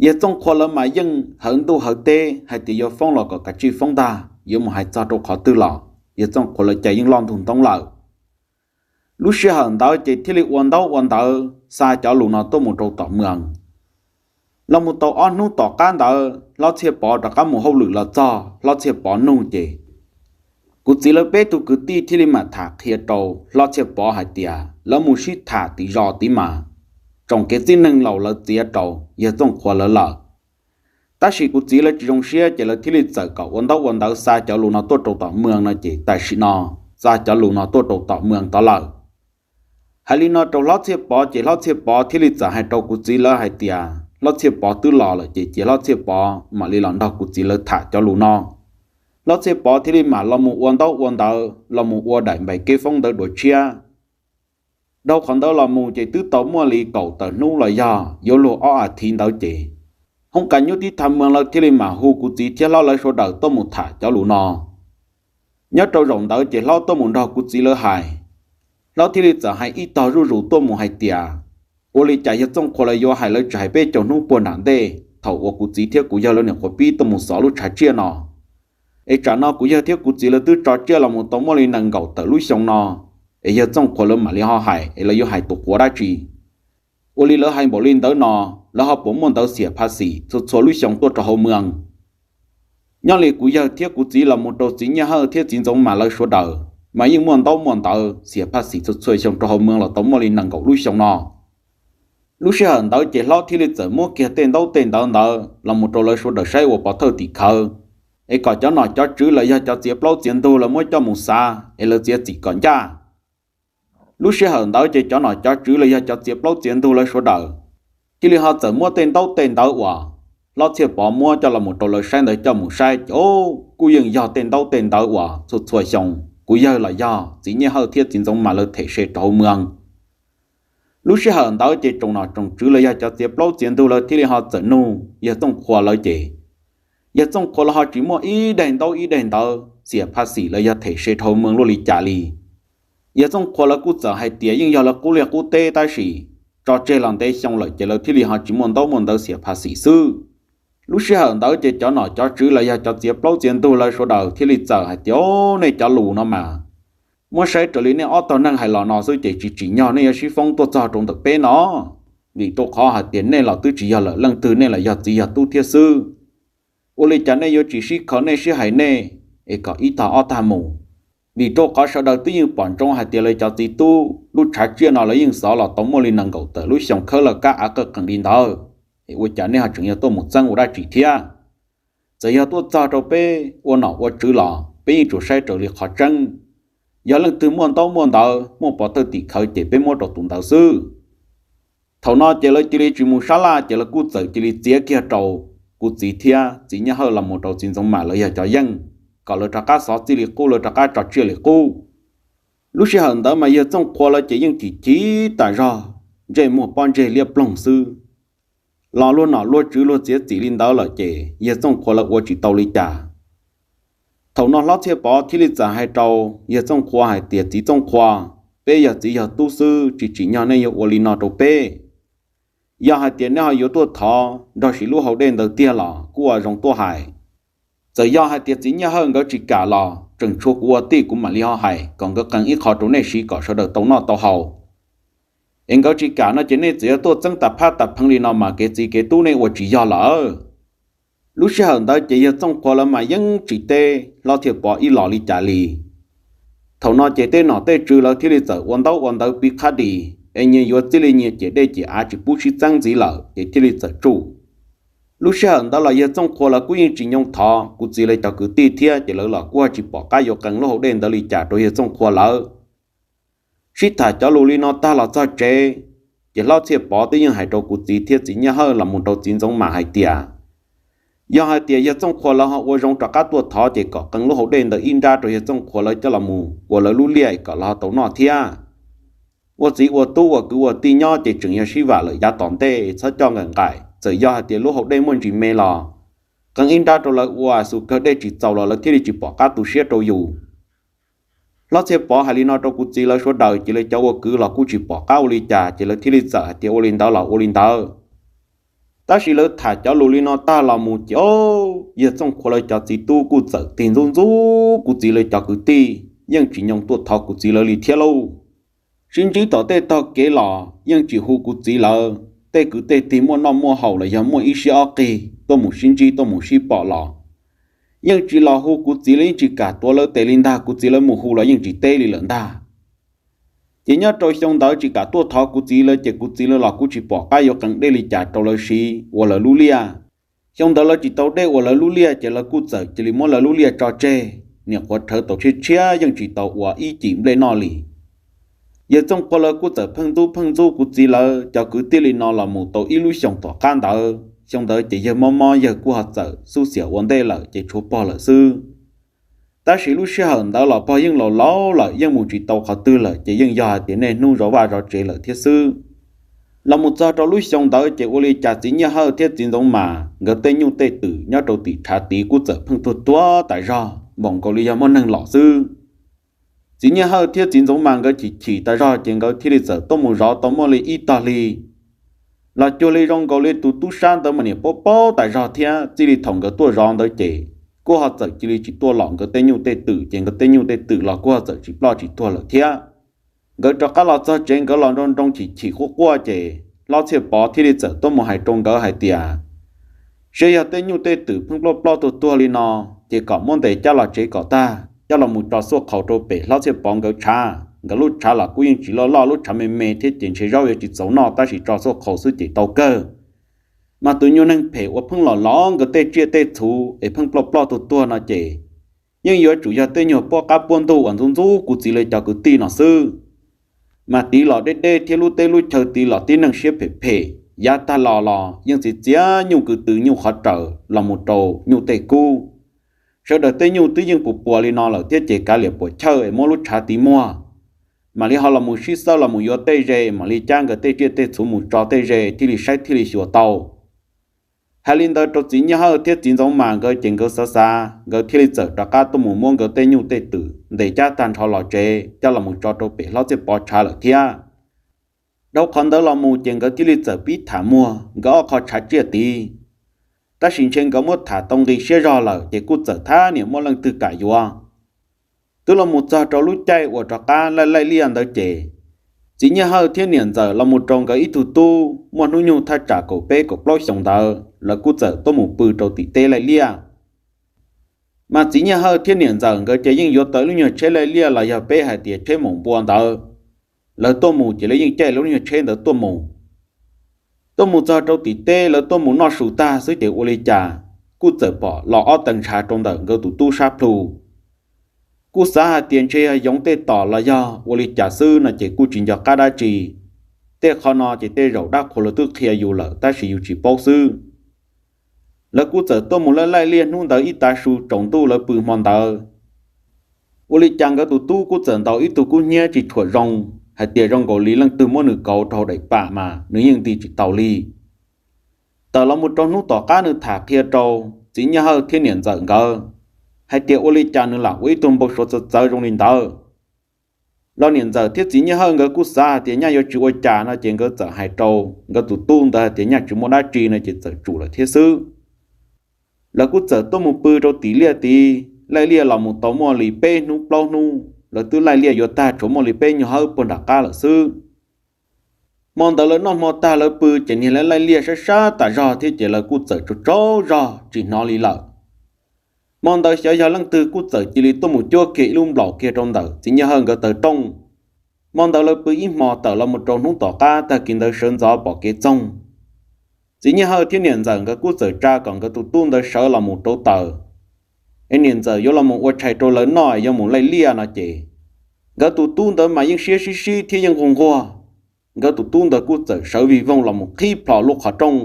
yawg Txooj Qhua lawv mas yeej hawv ntuj hawv teb hais tias yuav foob los kom kav tsij foob ntag, yuav mus hais txog rau qhov twg los yawg Txooj Qhua lawv cas yeej loj ntug ntoob lawm. Lub sij hawm ntawd ces thiaj li ua ntaub ua ntawv xa cov lus no tuaj mus rau tom Mws. Los mus tau ob hnub tom qab ntawd Hlob Txhiaj Pov rov qab mus hauj lwm los txog, Hlob Txhiaj Pov nug ces, kuv txiv lawv peb tug kwv tij thiaj li mam tham qhia rau Hlob Txhiaj Pov hais tias lawv mus sib tham tim zos tid mas, tsoom kev txij neeg laus lawv txiav rau yawg Txooj Qhua lawv lawm. Tab sis kuv txiv lawv tsis zoo siab ces lawv thiaj li txawm kom ua ntaub ua ntawv xa cov lus no tuaj rau tom Mws no ces tam sim no xa cov lus no tuaj rau tom Mws tod lawm. Hais li no rau Hlob Txhiaj Pov ces Hlob Txhiaj Pov thiaj li txawm hais rau kuv txiv lawv hais tias Hlob Txhiaj Pov twb los lawm ces cia Hlob Txhiaj Pov mam li los nrog kuv txiv lawv tham cov lus no. Hlob Txhiaj Pov thiaj li mam los mus ua ntaub ua ntawv los mus ua daim npais keb foob ntawv dua tshiab. Dhau qhov ntawd los mus ces twb tau muaj li kaum tawm hnub los yog yuav luag ob as thiv ntawd ces, hoob kas nyub tib thaj Mws lawv thiaj li mam hu kuv txiv thiab Hlob lawv sawv daws tuaj mus tham cov lus no. Nyob rau zaum ntawd ces Hlob tuaj mus nrog kuv txiv lawv hais. Hlob thiaj li txawm hais ib tog zuj zus tuaj mus hais tias, ua li cas yawg Txooj Qhua lawv yuav hais lawv tsis hais peb caug hnub puag nram ntej thaum uas kuv txiv thiab kuv yawg lawv nyuam qhuav pib tuaj mus xov lub tshav tsiaj no, es tsam no kuv yawg thiab kuv txiv lawv twb tso tsiaj los mus tau muaj li nees nkaum tawm lub xyoo no, es yawg Txooj Qhua lawv mam li ho hais es lawv yuav hais tus quav dab tsi? Ua li lawv hais npaum li ntawd no, lawv ho puas muaj ntawv xiam phaj xim txhua txhua lub xyoo tuaj rau hauv Mws? Nyob li kuv yawg thiab kuv txiv los mus rau txiv Nyiaj Hawj thiab txiv Ntxoov Mas lawv sawv daws mas yeej muaj ntaub muaj ntawv xiam phaj xim txhua txhua xyoo rau hauv Mws los tau muaj li nees nkaum lub xyoo no. Lub sij hawm ntawd ces Hlob thiaj li txawm muab kiag tej ntaub tej ntawv ntawd los mus rau lawv sawv daws saib ua pov thawj tim khawv, es kom cov nom cov tswv los yog cov txiav plaub txiav ntug lawv muab coj mus xav es lawv txiav txim kom ncaj. Lub sij hawm ntawd ces cov nom cov tswv los yog cov txiav plaub txiav ntug lawv sawv daws thiaj li ho txawm muab tej ntaub tej ntawv uas Hlob Txhiaj Pov muab coj los mus rau lawv saib ntawd coj mus saib ces, o, kuj yeej yog tej ntaub tej ntawv uas txhua txhua xyoo kuv yawg los yog txiv Nyiaj Hawj thiab txiv Ntxoov Mas lawv them se rau hauv Mws. Lub sij hawm ntawd ces tsoom nom tsoom tswv los yog cov txiav plaub txiav ntug lawv thiaj li ho txawm nug yawg Txooj Qhua lawv ces, yawg Txooj Qhua lawv ho tsis muaj ib daim ntaub ib daim ntawv xiam phaj xim los yog them se rau hauv Mws luaj li cas li. Yawg Txooj Qhua lawv kuj txawm hais tias yeej yog lawv qub liaj qub teb tab sis tso tseg los ntev xyoo lawm ces lawv thiaj li ho tsis muaj ntaub muaj ntawv xiam phaj xim xwb. Lub sij hawm ntawd ces cov nom cov tswv los yog cov txiav plaub txiav ntug lawv sawv daws thiaj li txawm hais tias, o, nej cov lus no mas, muab saib raws li nej ob tog neeg hais los no xwb ces tsis tsim nyog nej yuav sib foob tuaj txog rau ntawm peb no, vim rau qhov hais tias nej los twb tsis yog lawm leej twg, nej los yog txiv yog tub thiab xwb. Ua li cas nej yuav tsis sib kho nej sib hais nej es kom ib tag ob tag mus? Vim rau qhov sawv daws twb yeej pom ntsoov hais tias lawv cov txiv tub lub tshav tsiaj no lawv yeej xov los tau muaj li nees nkaum tawm lub xyoo khawb lawv kab av qawj qees li ntawd, es ua cas nej ho tseem yog tuaj mus txeeb ua dab tsi thiab? Txawm yog tuaj txog rau peb ua nom ua tswv los peb yeej tsuas saib raws li qhov tseeb. Yog leej twg muaj ntaub muaj ntawv muaj pov thawj tim khawv ces peb muab rau tus ntawd xwb. Thaum no ces lawv cia li tsis mus sab laj ces lawv kuj txawm cia li txiav kiag rau kuv txiv thiab txiv Nyiaj Hawj los mus rau txiv Ntxoov Mas lawv yog cov yeej, kom lawv rov qab xov txij li qub, lawv rov qab tso tsiaj li qub. Lub sij hawm ntawd mas yawg Txooj Qhua lawv ces yeej chim chim tas zog, ntsej muag pob ntseg liab ploog xwb. Los luag nom luag tswv luag txiav txim li ntawd lawm ces yawg Txooj Qhua lawv ua tsis tau li cas. Thaum no Hlob Txhiaj Pov thiaj li txawm hais rau yawg Txooj Qhua hais tias, Txiv Txooj Qhua, peb yog txiv yog tub xwb, tsis tsim nyog nej yuav ua li no rau peb. Yog hais tias nej ho yuav tuaj thov nrog siv lub hau dej ntawd tiag los kuj ua zoo tuaj hais. Txawm yog hais tias txiv Nyiaj Hawj nkawd tsis kam los tseem tshuav kuv ua tij kuv mam li ho hais kom nkawd qee ib qho rau nej siv kom sawv daws tau noj tau haus. Es nkawd tsis kam no ces nej txawm yuav tuaj txeeb tas phab tas pheev li no mas kev txiv kev tub nej ua tsis yog lawm. Lub sij hawm ntawd ces yawg Txooj Qhua lawv mas yeej tsis teb Hlob Txhiaj Pov ib los li cas li. Thaum no ces tej nom tej tswv lawv thiaj li txawm ua ntaub ua ntawv piv qhab dis es nyias yuav txij li nyias ciam dej ciam av tsis pub sib txeeb ntxiv lawm ces thiaj li txawm tsuj. Lub sij hawm ntawd los yawg Txooj Qhua lawv kuj yeej tsis nyoo thov kuv txiv lawv cov kwv tij thiab ces lawv los kuj tsis pom qab yuav qee lub hau dej ntawd li cas rau yawg Txooj Qhua lawv. Sib tham cov lus li no tag los txog tsev, ces Hlob Txhiaj Pov twb yeej hais rau kuv txiv thiab txiv Nyiaj Hawj los mus rau txiv Ntxoov Mas hais tias, yog hais tias yawg Txooj Qhua lawv ho ua zoo rov qab tuaj thov ces kom qee lub hau dej ntawd ib nrab rau yawg Txooj Qhua lawv coj los mus ua lawv lub liaj kom lawv ho tau noj thiab. Ua txiv ua tub ua kwv ua tij nyob ces tseem yog sib vam lawm yav tom ntej txhob coj nqaim nqaim, txawm yog hais tias lub hau dej muaj ntsis me los qee ib nrab rau lawv ua, xus kawg dej tsis txaus los lawv thiaj li tsis pom qab tu siab rau yus. Hlob Txhiaj Pov hais li no rau kuv txiv lawv sawv daws ces lawv cov ua kwv los kuj tsis pom qab ua li cas ces lawv thiaj li txawm hais tias ua li ntawd los ua li ntawd. Tab sis lawv tham cov lus li no tag los mus ces yawg Txooj Qhua lawv cov txiv tub kuj txawm tig ntxub ntxub kuv txiv lawv cov kwv tij, yeej tsis nyoo tuaj thov kuv txiv lawv li thiab lauj. Sib ntsib tom tej tog kev los yeej tsis hu kuv txiv lawv tej kwv tej tij muaj noj muaj haus los yog muaj ib siab ob qig tuaj mus sib ntsib tuaj mus sib pom los yeej tsis los hu kuv txiv lawv, yeej tsis kam tuav lawv tes li ntag, kuv txiv lawv mus hu los yeej tsis teb li lawm ntag. Ces nyob rau xyoo ntawd tsis kam tuaj thov kuv txiv lawv ces kuv txiv lawv los kuj tsis pom qab yuav qee dej li cas rau lawv siv ua lawv lub liaj. Xyoo ntawd lawv tsis tau dej ua lawv lub liaj ces lawv kuj txawm cia li muab lawv lub liaj tso tseg, niam qhuav rhawv tau tshiab tshiab yeej tsis tau ua ib cim nplej noj li. Yawg Txooj Qhua lawv kuj txawm pheej ntxub pheej ntxub kuv txiv lawv cov kwv tij li no los mus tau ib lub xyoos tom qab ntawd. Xyoo ntawd ces yawg mob mob yawg kuj ho txawm xub xiam ua ntej lawm ces tshuav pog lawm xwb. Tab sis lub sij hawm ntawd los pog yeej laus laus lawm yeej mus tsis tau qhov twg lawm ces yeej yog hais tias niaj hnub zov vaj zov tsev lawm thiab xwb. Los mus txog rau lub xyoo ntawd ces ua li cas txiv Nyiaj Hawj thiab txiv Ntxoov Mas nkawd tej nyuj tej twm nyob rau tim tshav tid kuj txawm pheej tuag tuag tas zog npaum nkaus li yog muaj neeg los xwb. Txiv Nyiaj Hawj thiab txiv Ntxoov Mas nkawd chim chim tas zog ces nkawd thiaj li txawm tuaj mus zov tau muaj li ib tog hli. Los cuag li zoo nkaus li tus tub sab ntawd mas niam paub paub tas zog thiab txij li thaum nkawd tuaj zov ntawd ces kuj ho txawm cia li tsis tuaj los nkawd tej nyuj tej twm ces nkawd tej nyuj tej twm los kuj ho txawm tsis ploj tsis tuag lawm thiab. Nkawd rov qab los txog tsev nkawd los nroo nroo chim chim quaj quaj ces Hlob Txhiaj Pov thiaj li txawm tuaj mus hais rau nkawd hais tias, seb yog tej nyuj tej twm pheej ploj ploj tuag tuag li no ces kom muab ntes cab los tsev kom tag coj los mus tso xuaj qhaus rau pem Hlob Txhiaj Pov nkawd tshav. Nkawd lub tshav los kuj yeej tsis loj loj, lub tshav me me thiab ces ntshe zaub yuav tsis txaus noj tab sis tso xuaj qhaus xwb ces tau kawg. Mas tus nyuag neeg phem uas pheej los lov nkawd tej tsiaj tej txhu es pheej ploj ploj tuag tuag no ces yeej yuav tsum yog tej nyuag puab qab puab ntug uas ntxub ntxub kuv txiv lawv cov kwv tij no xwb. Mas tid los deb deb thiab lub teb lub chaw tid los tib neeg siab phem phem, yav tag los los yeej txiav txiav nyuj kwv tw nyuj qhov raws los mus rau nyuj tej kub. Sawv daws tej nyuj twb yeej puas puas li no lawm thiab ces kav liam puas chawj es muab lub tshav tid muag. Mam li ho los mus sib xawb los mus yuav tej ze, mam li cab nkawd tej tsiaj tej txhu mus tso tej ze thiaj li saib thiaj li xyuas tau. Hais li ntawd rau txiv Nyiaj Hawj thiab txiv Ntxoov Mas nkawd ces nkawd xav xav nkawd thiaj li txawm rov qab tuaj mus muab nkawd tej nyuj tej twm ntes cab tag nrho los tsev coj los mus tso rau pem Hlob Txhiaj Pov tshav lawm thiab. Dhau qhov ntawd los mus ces nkawd thiaj li txawm pib tham muag nkawd ob qho tshav tsiaj tid. Tab sis ntshe nkawd muab tham tau nqi siab zog lawm ces kuj txawm thab niam muaj leej twg kam yuav. Twb los mus txog rau lub caij uas rov qab laij laij liaj ntawd ces txiv Nyiaj Hawj thiab niam ntxawm los mus rau nkawd ib tug tub muaj hnub nyoog thaj tsam kaum peb kaum plaub xyoos ntawd lawv kuj txawm tuaj mus pw rau tim teb laij liaj. Mas txiv Nyiaj Hawj thiab niam ntxawm nkawd ces yeej yuav tau lub nyuag tsheb laij liaj los yog peb hais tias tsheb maum npua ntawd. Lawv tuaj mus ces lawv yeej caij lub nyuag tsheb ntawd tuaj mus. Tuaj mus txog rau tim teb lawv tuaj mus noj su tag xwb ces ua li cas kuj txawm pom los ob tee ntshav rau ntawm nkawd tus tub sab plhu. Kuj xav hais tias ntshe yog yoov tej tom los yog ua li cas xwb no ces kuj tsis nco qab dab tsi. Tej qhov no ces tej zaum dab qhuas lawv twb qhia yus lawm tab sis yus tsis paub xwb. Lawv kuj txawm tuaj mus laij laij liaj hnub ntawd ib tav su tsaus ntuj lawv pw hmo ntawd. Ua li cas nkawd tus tub kuj txawm ntaus ib tug kub hnyiab tsis tshua zoo, hais tias zoo nkaus li leej twg muab nws kauv rau hauv daim pam mas nws yeej nti tsis tau li. Tawm los mus rau hnub tom qab nws tham qhia rau txiv Nyiaj Hawj thiab niam ntxawm nkawd hais tias ua li cas nws lam ua ib tug npau suav txawv txawv zoo li ntawd. Los niam ntxawm thiab txiv Nyiaj Hawj nkawd kuj xav hais tias nyaj yuav tsis ua cas no ces nkawd txawm hais rau nkawd tus tub ntawd hais tias nyaj tsis muaj dab tsi no ces txawm tsum lawm thiab xwb. Lawv kuj txawm tuaj mus pw rau tim liaj tid, laij liaj los mus tau muaj li peb hnub plaub hnub, lawv twb laij liaj yuav tag tshuav muaj li peb nyuag hawb puag nram qab lawm xwb. Hmo ntawd lawv noj hmo tag lawv pw ces niag laij laij liaj sab sab tas zog thiab ces lawv kuj txawm tsaug tsaug zog tsis hnov li lawm. Hmo ntawd xyov yog leej twg kuj txawm cia li tuaj mus cuab kiag ib lub nplaum kiag rau ntawm txiv Nyiaj Hawj nkawd taw rooj. Hmo ntawd lawv pw ib hmo tawm los mus rau hnub tom qab tag kis ntawd sawv ntxov pom kev txoog. Txiv Nyiaj Hawj thiab niam ntxawm nkawd kuj txawm tsa kom nkawd tus tub ntawd sawv los mus rauv taws, es niam ntxawm yuav los mus ua tshais rau lawv noj es yuav mus laij liaj no ces, nkawd tus tub ntawd mas yeej siab sib sib thiab yeej nquag nquag. Nkawd tus tub ntawd kuj txawm sawv vij voog los mus qhib plho lub qhov rooj.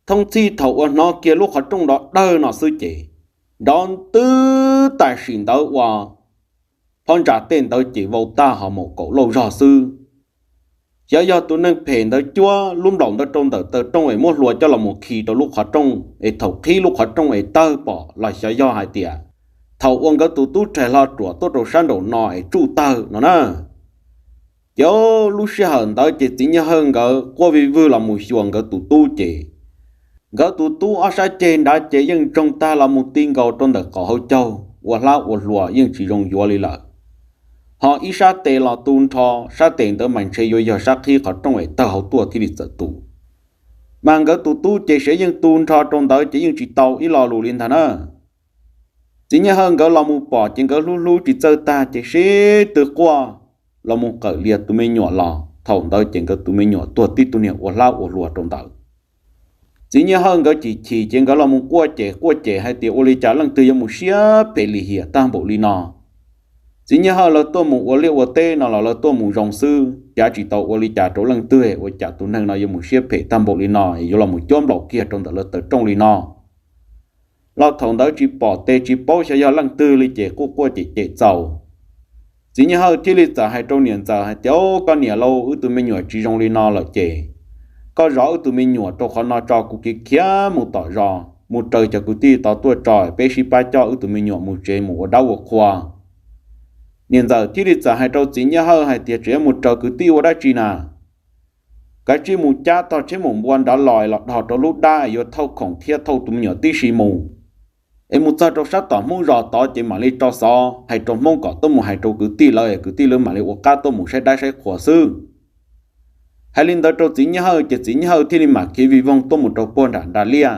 Thoob txhij thaum uas hnov kiag lub qhov rooj nrov dawg no xwb ces, nrov ntws tam sim ntawd ua phab ntsa tej ntawd ces vau tag ho maum kaum lauj zog xwb. Xyov yog tus neeg phem ntawd cuab lub nplaum ntawd rau ntawm taw rooj es muab hlua coj los mus khi rau lub qhov rooj es thaum qhib lub qhov rooj es tawg pom los xyov yog hais tias thaum uas nkawd tus tub rhais hlo ruam tuaj rau sab nraum no es tsuj tawg no na. Ces lub sij hawm ntawd ces txiv Nyiaj Hawj nkawd quaj vij vwg los mus xyuas nkawd tus tub ces, nkawd tus tub ob sab ceg nrad ces yeej ntsoog tag los mus ti nkaus rau ntawm qhov hauv caug ua hlab ua hlua yeej tsis zoo yuav li lawm. Ho ib sab tes los tu nrho, sab tes ntawd mas ntshe yuav yog sab qhib qhov rooj es tawg hauv tuaj thiaj li txawm tu. Mas nkawd tus tub ces sav yeej tu nrho rau ntawd ces yeej tsis tau ib lo lus li ntag na. Txiv Nyiaj Hawj nkawd los mus pom ces nkawd hlub hlub tsis txawj tag ces sib tw quaj los mus qawm lias tus me nyuam los. Thaum ntawd ces nkawd tus me nyuam tuag tib tug niag ua hlab ua hlua rau ntawd. Txiv Nyiaj Hawj nkawd chim chim ces nkawd los mus quaj ces quaj ces hais tias ua li cas leej twg yuav mus siab phem lim hiam tag npaum li no. Txiv Nyiaj Hawj lawv tuaj mus ua liaj ua teb no los lawv tuaj mus zoo xwb, cav tsis tau ua li cas rau leej twg ua cas tus neeg no yuav mus siab phem tag npaum li no es yuav los mus cuab nplaum kiag rau ntawm lawv taw rooj li no. Los thaum ntawd tsis pom tes tsis paub xyov yog leej twg li ces quaj quaj cem cem txaus. Txiv Nyiaj Hawj thiaj li txawm hais rau niam ntxawm hais tias, Au, koj niam lauj, wb tus me nyuam tsis zoo li no lawm ces koj zov wb tus me nyuam rau qhov no tso, kuv khiav khiav mus tom zos mus raws cov kwv tij tau tuaj tso, peb sib pab coj wb tus me nyuam mus tsev mus ua dab ua qhua. Niam ntxawm thiaj li txawm hais rau txiv Nyiaj Hawj hais tias, Tseem yuav mus raws kwv tij ua dab tsi na? Kav tsij mus cab tog tsheb maum npua nrad los los dhos rau lub dab yuav thauj khoom thiab thauj tus me nyuam tib si mus. Es mus txog rau sab tom Hmoob zos tod ces mam li tso xov hais rau Hmoob kom tuaj mus hais rau kwv tij lawv es kwv tij lawv mam li ua qab tuaj mus saib dab saib qhua xwb. Hais li ntawd rau txiv Nyiaj Hawj ces txiv Nyiaj Hawj thiaj li mam khiav vij voog tuaj mus rau puag nram nra liaj.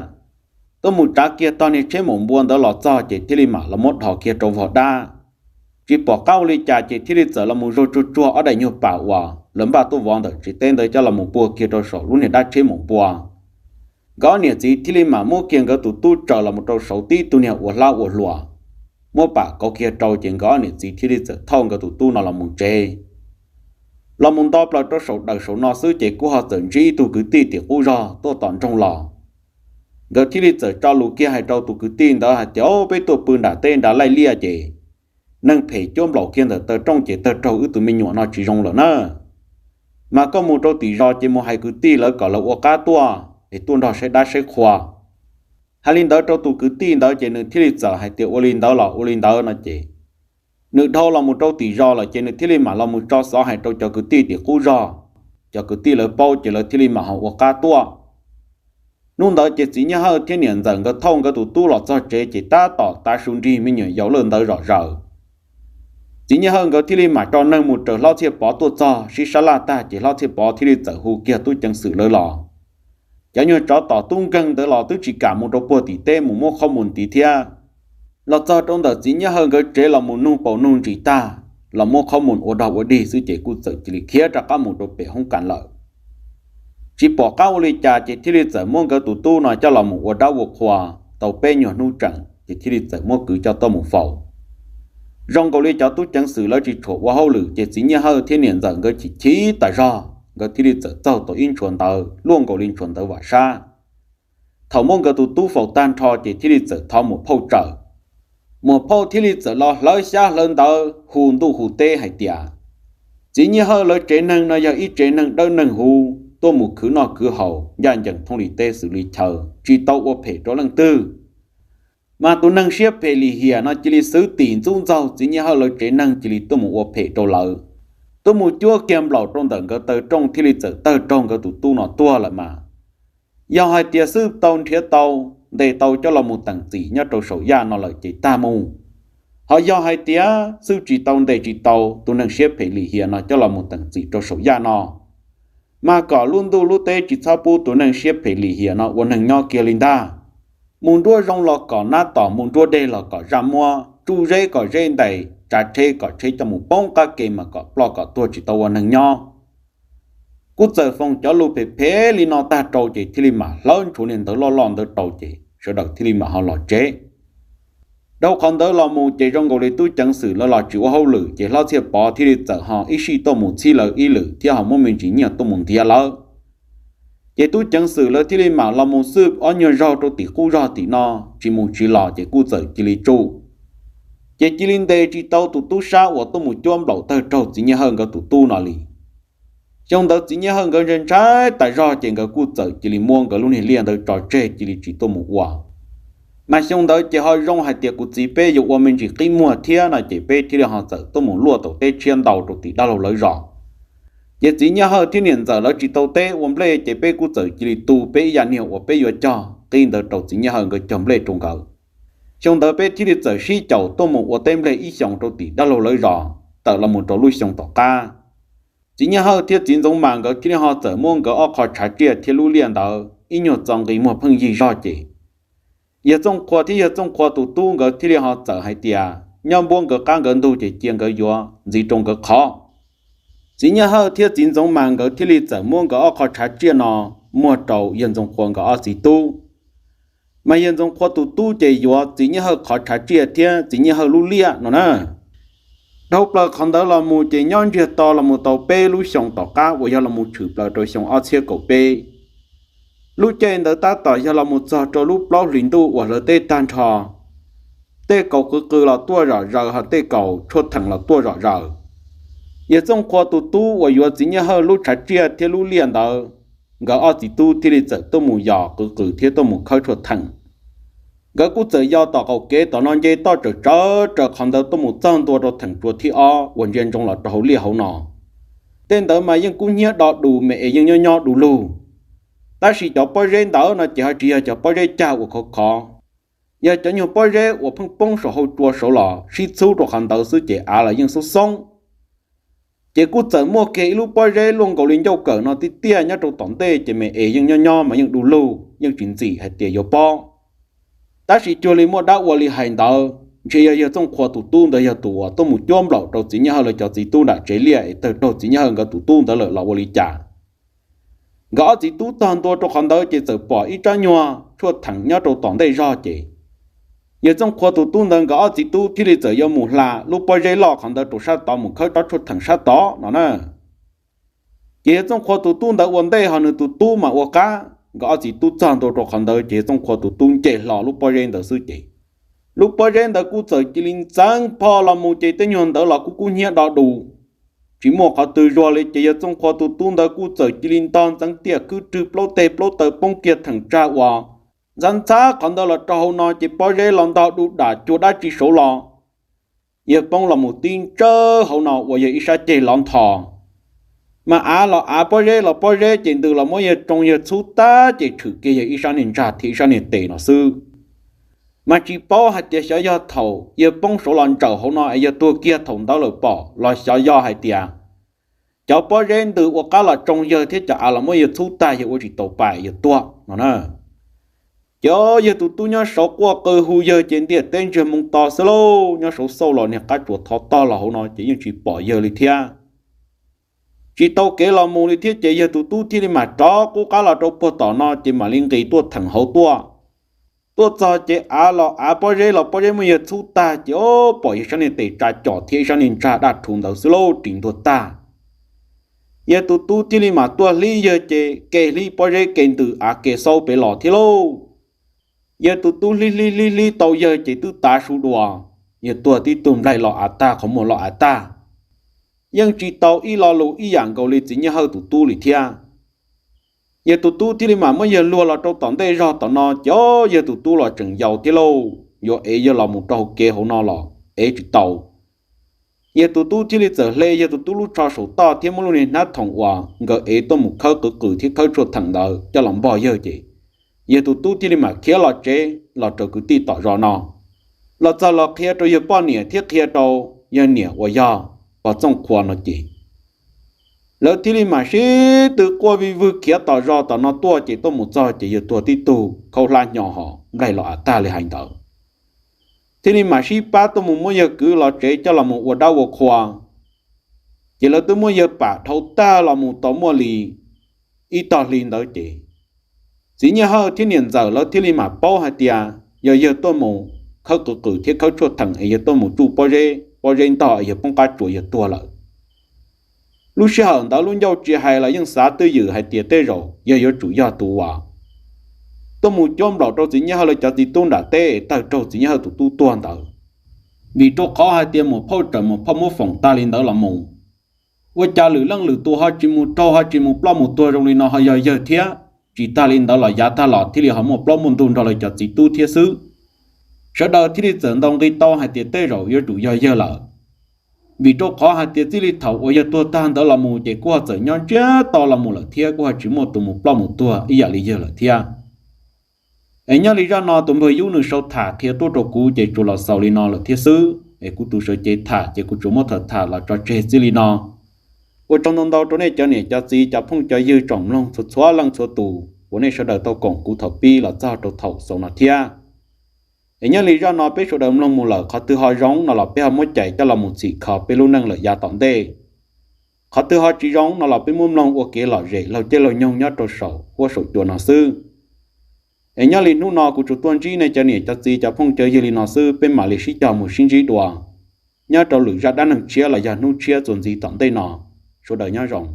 Tuaj mus tsav kiag tog niag tsheb maum npua ntawd los txog ces thiaj li mam los muab dhos kiag rau vog dab. Tsis pom qab ua li cas ces thiaj li txawm los mus zaug tsuag tsuag ob daim nyuag pas uas lawv npaj tuaj vov ntawm tsev teb ntawd coj los mus puag kiag rau saum lub niag dab tsheb maum npua. Nkawd niam txiv thiaj li mam muab kiag nkawd tus tub tsaws los mus rau saud tib tug niag ua hlab ua hlua, muab pam kauv kiag rau ces nkawd niam txiv thiaj li txawm thauj nkawd tus tub no los mus tsev. Los mus nto plaws rau saum daws saum no xwb ces kuj ho txawm ntsib ib tug kwv tij tim qub zog tuaj tom nroog los. Nkawd thiaj li txawm tso lus kiag hais rau tus kwv tij ntawd hais tias, Au, peb tuaj pw nram teb nrad laij liaj ces neeg phem cuab nplaum kiag ntawm taw rooj ces tawg raug wb tus me nyuam no tsis zoo lawm na. Mas koj mus rau tim zos ces mus hais kwv tij lawv kom lawv ua qab tuaj es tuaj nrog saib dab saib qhua. Hais li ntawd rau tus kwv tij ntawd ces nws thiaj li txawm hais tias ua li ntawd los ua li ntawd no ces, nws dhau los mus rau tim zos lawm ces nws thiaj li mam los mus tso xov hais rau cov kwv tij tim qub zog. Cov kwv tij lawv paub ces lawv thiaj li mam ho ua qab tuaj. Hnub ntawd ces txiv Nyiaj Hawj thiab niam ntxawm nkawd thauj nkawd tus tub los txog tsev ces tab tom tav su nrig me nyuam yaus lawj ntawd zom zaws. Txiv Nyiaj Hawj nkawd thiaj li mam tso neeg mus raws Hlob Txhiaj Pov tuaj txog sib sab laj tag ces Hlob Txhiaj Pov thiaj li txawm hu kiag tub ceev xwm lawv los. Cov nyuag tsov tom tub nkeeg ntawd los twb tsis kam mus rau puag tim teb mus muab qhov mus ntiv thiab. Los txog rau ntawm txiv Nyiaj Hawj nkawd tsev los mus nug paus nug ntsis tag, los muab qhov mus ua dog ua dig xwb ces kuj txawm cia li khiav rov qab mus rau pem hoob kas lawm. Tsis pom qab ua li cas ces thiaj li txawm muab nkawd tus tub no coj los mus ua dab ua qhua tau peb nyuag hnub tseem ces thiaj li txawm muab kwv coj tuaj mus faus. Zoo nkaus li cov tub ceev xwm lawv tsis tshua ua hauj lwm ces txiv Nyiaj Hawj thiab niam ntxawm nkawd chim chim tas zog, nkawd thiaj li txawm txaug tau ib ntshuas ntawv luaj nkaus li ntshuas ntawv vam sab. Thaum muab nkawd tus tub faus tag nrho ces thiaj li txawm thov mus phauj tsawm. Mus phauj thiaj li txawm los hlawv xyab hlawv ntawv hu ntuj hu teb hais tias, txiv Nyiaj Hawj lawv tsev neeg no yog ib tsev neeg dawb neeg huv, tuaj mus khwv noj khwv haus ncaj ncees thoob li teb xws li chaw, tsis tau ua phem rau leej twg. Mas tus neeg siab phem lim hiam no cia li xwv tim ntxub ntxaug txiv Nyiaj Hawj lawv tsev neeg cia li tuaj mus ua phem rau lawv, tuaj mus cuab kiag nplaum rau ntawm nkawd taw rooj thiaj li txawm tawg raug nkawd tus tub no tuag lawm mas. Yog hais tias xwb tau nrhiav tau, ntes tau coj los mus teem txim nyob rau saum yaj no lawm ces tag mus. Ho yog hais tias xwb tsis tau ntes tsis tau tus neeg siab phem lim hiam no coj los mus teem txim rau saum yaj no, mas kom lub ntuj lub teb tsis txhob pub tus neeg siab phem lim hiam no ua neeg nyob kiag li ntag. Mus nruab zoo los kom nab tom, mus nruab deg los kom zaj muab, tsuj zeb kom zeb ntais, tsav tsheb kom tsheb coj mus poob qab ke mas kom ploj kom tuag tsis tau ua neeg nyob. Kuj txawm foom cov lus phem phem li no tag rau ces thiaj li mam hlawv ntshuav niag ntawv loj loj ntawd rau ces sawv daws thiaj li mam ho los tsev. Dhau qhov ntawd los mus ces zoo nkaus li tub ceev xwm lawv los tsis ua hauj lwm ces hlob Txhiaj Pov thiaj li txawm ho ib sij tuaj mus txhib lawv ib lwm thiab ho muab me ntsis nyiaj tuaj mus ntiav lawv. Ces tub ceev xwm lawv thiaj li mam los mus xwb ob nyuag zaug rau tim qub zog tim no, tsis mus tsis los ces kuj txawm cia li tsum. Ces cia li ntes tsis tau tus tub sab uas tuaj mus cuab nplaum tawg raug txiv Nyiaj Hawj nkawd tus tub no li. Xyoo ntawd txiv Nyiaj Hawj nkawd ntshai ntshai tas zog ces nkawd kuj txawm cia li muab nkawd lub niag liaj ntawd tso tseg cia li tsis tuaj mus ua. Mas xyoo ntawd ces ho zoo hais tias kuv txiv peb yuav ua me ntsis qib muag thiab no ces peb thiaj li ho txawm tuaj mus luaj tau teb tshiab ntau rau tim dab laug lawv zos. Ces txiv Nyiaj Hawj thiab niam ntxawm lawv tsis tau teb ua nplej ces peb kuj txawm cia li tu peb ib yam niag uas peb yuav cog qib ntawd rau txiv Nyiaj Hawj nkawd cog nplej rau nkawd. Xyoo ntawd peb thiaj li txawm sib caum tuaj mus ua teb nplej ib xyoos rau tim dab laug lawv zos, tawm los mus rau lub xyoo tom qab. Txiv Nyiaj Hawj thiab txiv Ntxoov Mas nkawd thiaj li ho txawm muab nkawd ob qho tshav tsiaj thiab lub liaj ntawd ib nyuag txo nqi muag pheej yig zog ces yawg Txooj Qhua thiab yawg Txooj Qhua tus tub nkawd thiaj li ho txawm hais tias nyob npuab nkawd qab nkawd ntug ces cia nkawd yuav ntxiv rau nkawd qhov. Txiv Nyiaj Hawj thiab txiv Ntxoov Mas nkawd thiaj li txawm muab nkawd ob qho tshav tsiaj no muag rau yawg Ntxoov Qhua nkawd ob txiv tub. Mas yawg Ntxoov Qhua tus tub ces yuav txiv Nyiaj Hawj qhov tshav tsiaj thiab txiv Nyiaj Hawj lub liaj no na. Dhau plaws qhov ntawd los mus ces nyob ntsiag to los mus tau peb lub xyoos tom qab uas yog los mus tshwm plaws rau xyoo ob txhiab kaum peb. Lub caij ntawd tab tom yog los mus txog rau lub plaub hlis ntuj uas hlawv teb tag nrho, tej kaus qw qw los tuaj zom zaws ho tej kaus tshuaj theem los tuaj zom zaws. Yawg Txooj Qhua tus tub uas yuav txiv Nyiaj Hawj lub tshav tsiaj thiab lub liaj ntawd, nkawd ob txiv tub thiaj li txawm tuaj mus yos qw qw thiab tuaj mus khawb tshuaj theem. Nkawd kuj txawm yos tom qaum kev tom no nce toj tsawm tsawv raws qhov ntawd tuaj mus txog ntua rau theem tsua thib ob uas ntsia ntsoov los rau hauv liaj hauv no. Tej ntawd mas yeej kub hnyiab do dus me es yeej nyob nyob du lug. Tab sis cov pob zeb ntawd no ces ho tsis yog cov pob zeb cag uas khov khov, yog cov nyuag pob zeb uas pheej poob saum hau tsua saud los sib txhub rau qhov ntawd xwb ces av los yeej xoob xoob. Ces kuj txawm muaj kiag ib lub pob zeb luaj nkaus li ncauj kawm no tiaj tiaj nyob rau tom ntej ces me es yeej nyob nyob mas yeej du lug yeej tsis ntxim hais tias yuav pob. Tab sis cuag li muaj dab ua li hais ntawd ntshe yog yawg Txooj Qhua tus tub ntawd yog tus uas tuaj mus cuab nplaum rau txiv Nyiaj Hawj lawv cov txiv tub nram tsev liaj es tawg raug txiv Nyiaj Hawj nkawd tus tub ntawd lawm los ua li cas. Nkawd ob txiv tub txog ntua rau qhov ntawd ces txawm pom ib rab nyuag tshuaj theem nyob rau tom ntej zog ces yawg Txooj Qhua tus tub ntawd nkawd ob txiv tub thiaj li txawm yuav mus hla lub pob zeb loj qhov ntawd rau sab tod mus khawb rab tshuaj theem sab tod no na. Ces yawg Txooj Qhua tus tub ntawd ua ntej ho nws tus tub mas ua qab, nkawd ob txiv tub txog ntua rau qhov ntawd ces yawg Txooj Qhua tus tub nce hlo lub pob zeb ntawd xwb ces lub pob zeb ntawd kuj txawm cia li ntxeev pho los mus ces tej nyuag ntawd los kuj kub hnyiab do dus, tsis muaj qhov twg zuag li ces yawg Txooj Qhua tus tub ntawd kuj txawm cia li ntog ntxeev tiaj khwb rwg plaub teg plaub taw poob kiag theem tsag uas ntxhab ntxhab qhov ntawd los rau hauv no ces pob zeb los ntog du dam cuag dab tsi saud los yawg poob los mus tib ntsawj hauv no ua yawg ib sab ceg lov ntho. Mas av los av pob zeb los pob zeb ces ntws los muab yawg tsoo yawg txhub tag ces tshwm kiag yawg ib sab niag ntsag thiab ib sab niag tes no xwb. Mas tsis paub hais tias xyov yog thaum yawg poob saud los ntsaws hauv no es yawg tuag kiag thaum ntawd lawm pom los xyov yog hais tias cov pob zeb ntws ua qab los tsoo yawg thiab cov av los muab yawg txhub tag yawg ua tsis tau pa yawg tuag no na. Ces yawg tus tub nyob saud quaj qw hu yawg ces ntiaj teb ntsiag moo to xwb lauj, nyob saud xauj los niag qab tsuas thov tog los hauv no ces yeej tsis pom yawg li thiab. Tsis tau kev los mus li thiab ces yawg tus tub thiaj li mam rov qub qab los rau puag tom no ces mam li nqis tuaj theem hauv tuaj. Tuaj txog ces av los av pob zeb los pob zeb muab yawg txhub tag ces o, pom yawg sab niag tes tsa com thiab ib sab niag ntsag daj rhuv ntawd xwb lauj, ris ntuag tag. Yawg tus tub thiaj li mam tuaj hlib yawg ces ke hlib pob zeb ke ntws av ke xaub pem los thiab lauj. Yawg tus tub hlib hlib hlib hlib tau yawg ces twb tav su dua, yawg tuag tib tug nplaig los av tag qhov muag los av tag. Yeej tsis tau ib lo lus ib yam nkaus li txiv Nyiaj Hawj tus tub li thiab. Yawg tus tub thiaj li mam muab yawg luag los rau tom ntej zog tom no ces o, yawg tus tub los tseem yau thiab lauj, yuav ev yawg los mus rau hauv kev hauv no los ev tsis tau. Yawg tus tub thiaj li txawm hle yawg tus tub lub tsho saum toj thiab muab lub niag hnab thoom uas nkawd ev tuaj mus khawb qwv qws thiab khawb tshuaj theem ntawd coj los npog yawg ces yawg tus tub thiaj li mam khiav los tsev los raws kwv tij tom zos no, los txog los qhia rau yawg poj niam thiab qhia rau yawg niam uas yog pog Txooj Qhua no ces lawv thiaj li mam sib tw quaj vij vwg khiav tom zos tom no tuaj ces tuaj mus txog ces yawg tuag tib tug khaub hlab hnyo ho nplaig los av tag li hais ntawd. Thiaj li mam sib pab tuaj mus muab yawg kwv los tsev coj los mus ua dab ua qhua. Ces lawv twb muab yawg pam dhau tag los mus tau muaj li ib tog hli ntawd ces txiv Nyiaj Hawj thiab niam ntxawm lawv thiaj li mam paub hais tias yog yawg tuaj mus khawb qwv qws thiab khawb tshuaj theem es yawg tuaj mus tsuj pob zeb, pob zeb ntog es yawg poob qab tsuas yawg tuag lawm. Lub sij hawm ntawd lub ncauj tsis hais los yeej xav twj ywm hais tias tej zaum yawg yuav tsum yog tus uas tuaj mus cuab nplaum rau txiv Nyiaj Hawj lawv cov txiv tub nram teb es tawg raug txiv Nyiaj Hawj tus tub tuag ntawd. Vim rau qhov hais tias muam phauj tawm muam phauj muab foom tag li ntawd los mus, ua cas lwm leej lwm tus ho tsis mus raug ho tsis mus ploj mus tuag zoo li no ho yog yawg thiab. Tsis tag li ntawd los yav tag los thiaj li ho muaj plaub muaj ntug nrog lawv cov txiv tub thiab xwb. Sawv daws thiaj li txawm ntaus nqi tau hais tias tej zaum yuav tsum yog yawg lawm. Vim rau qhov hais tias txij li thaum uas yawg tuag tag ntawd los mus ces kuj ho txawm nyob ntsiag to los mus lawm thiab kuj ho tsis muaj tus mus ploj mus tuag ib yam li yawg lawm thiab. Es nyob li zaj no tus npawg Yub nws sau tham qhia tuaj rau kuv ces tsuas los xaus li no lawm thiab xwb, es kuv tus sawv cev tham ces kuv tsuas muab tham tham los tso tseg txij li no. Ua tsaug ntau ntau rau nej cov niam cov txiv cov phooj cov ywg tsoom mloog txhua txhua leej txhua tus uas nej sawv daws tau koom kuv thaum pib los txog rau thaum xaus no thiab. Es nyob li zaj no peb sawv daws mloog mus lawm qhov twg ho zoo no los peb ho muab cais coj los mus txhim kho peb lub neej lawm yav tom ntej. Qhov twg ho tsis zoo no los peb muab mloog ua kev lom zem laug caij laug nyoog nyob rau saum huab saum cua no xwb. Es nyob li hnub no kuv tsuas tuaj ntsib nej cov niam cov txiv cov phooj cov ywg li no xwb, peb mam li sib cog mus sib ntsib dua nyob rau lwm zaj dab neeg tshiab los yog hnub tshiab txuas ntxiv tom ntej no. Sawv daws nyob zoo.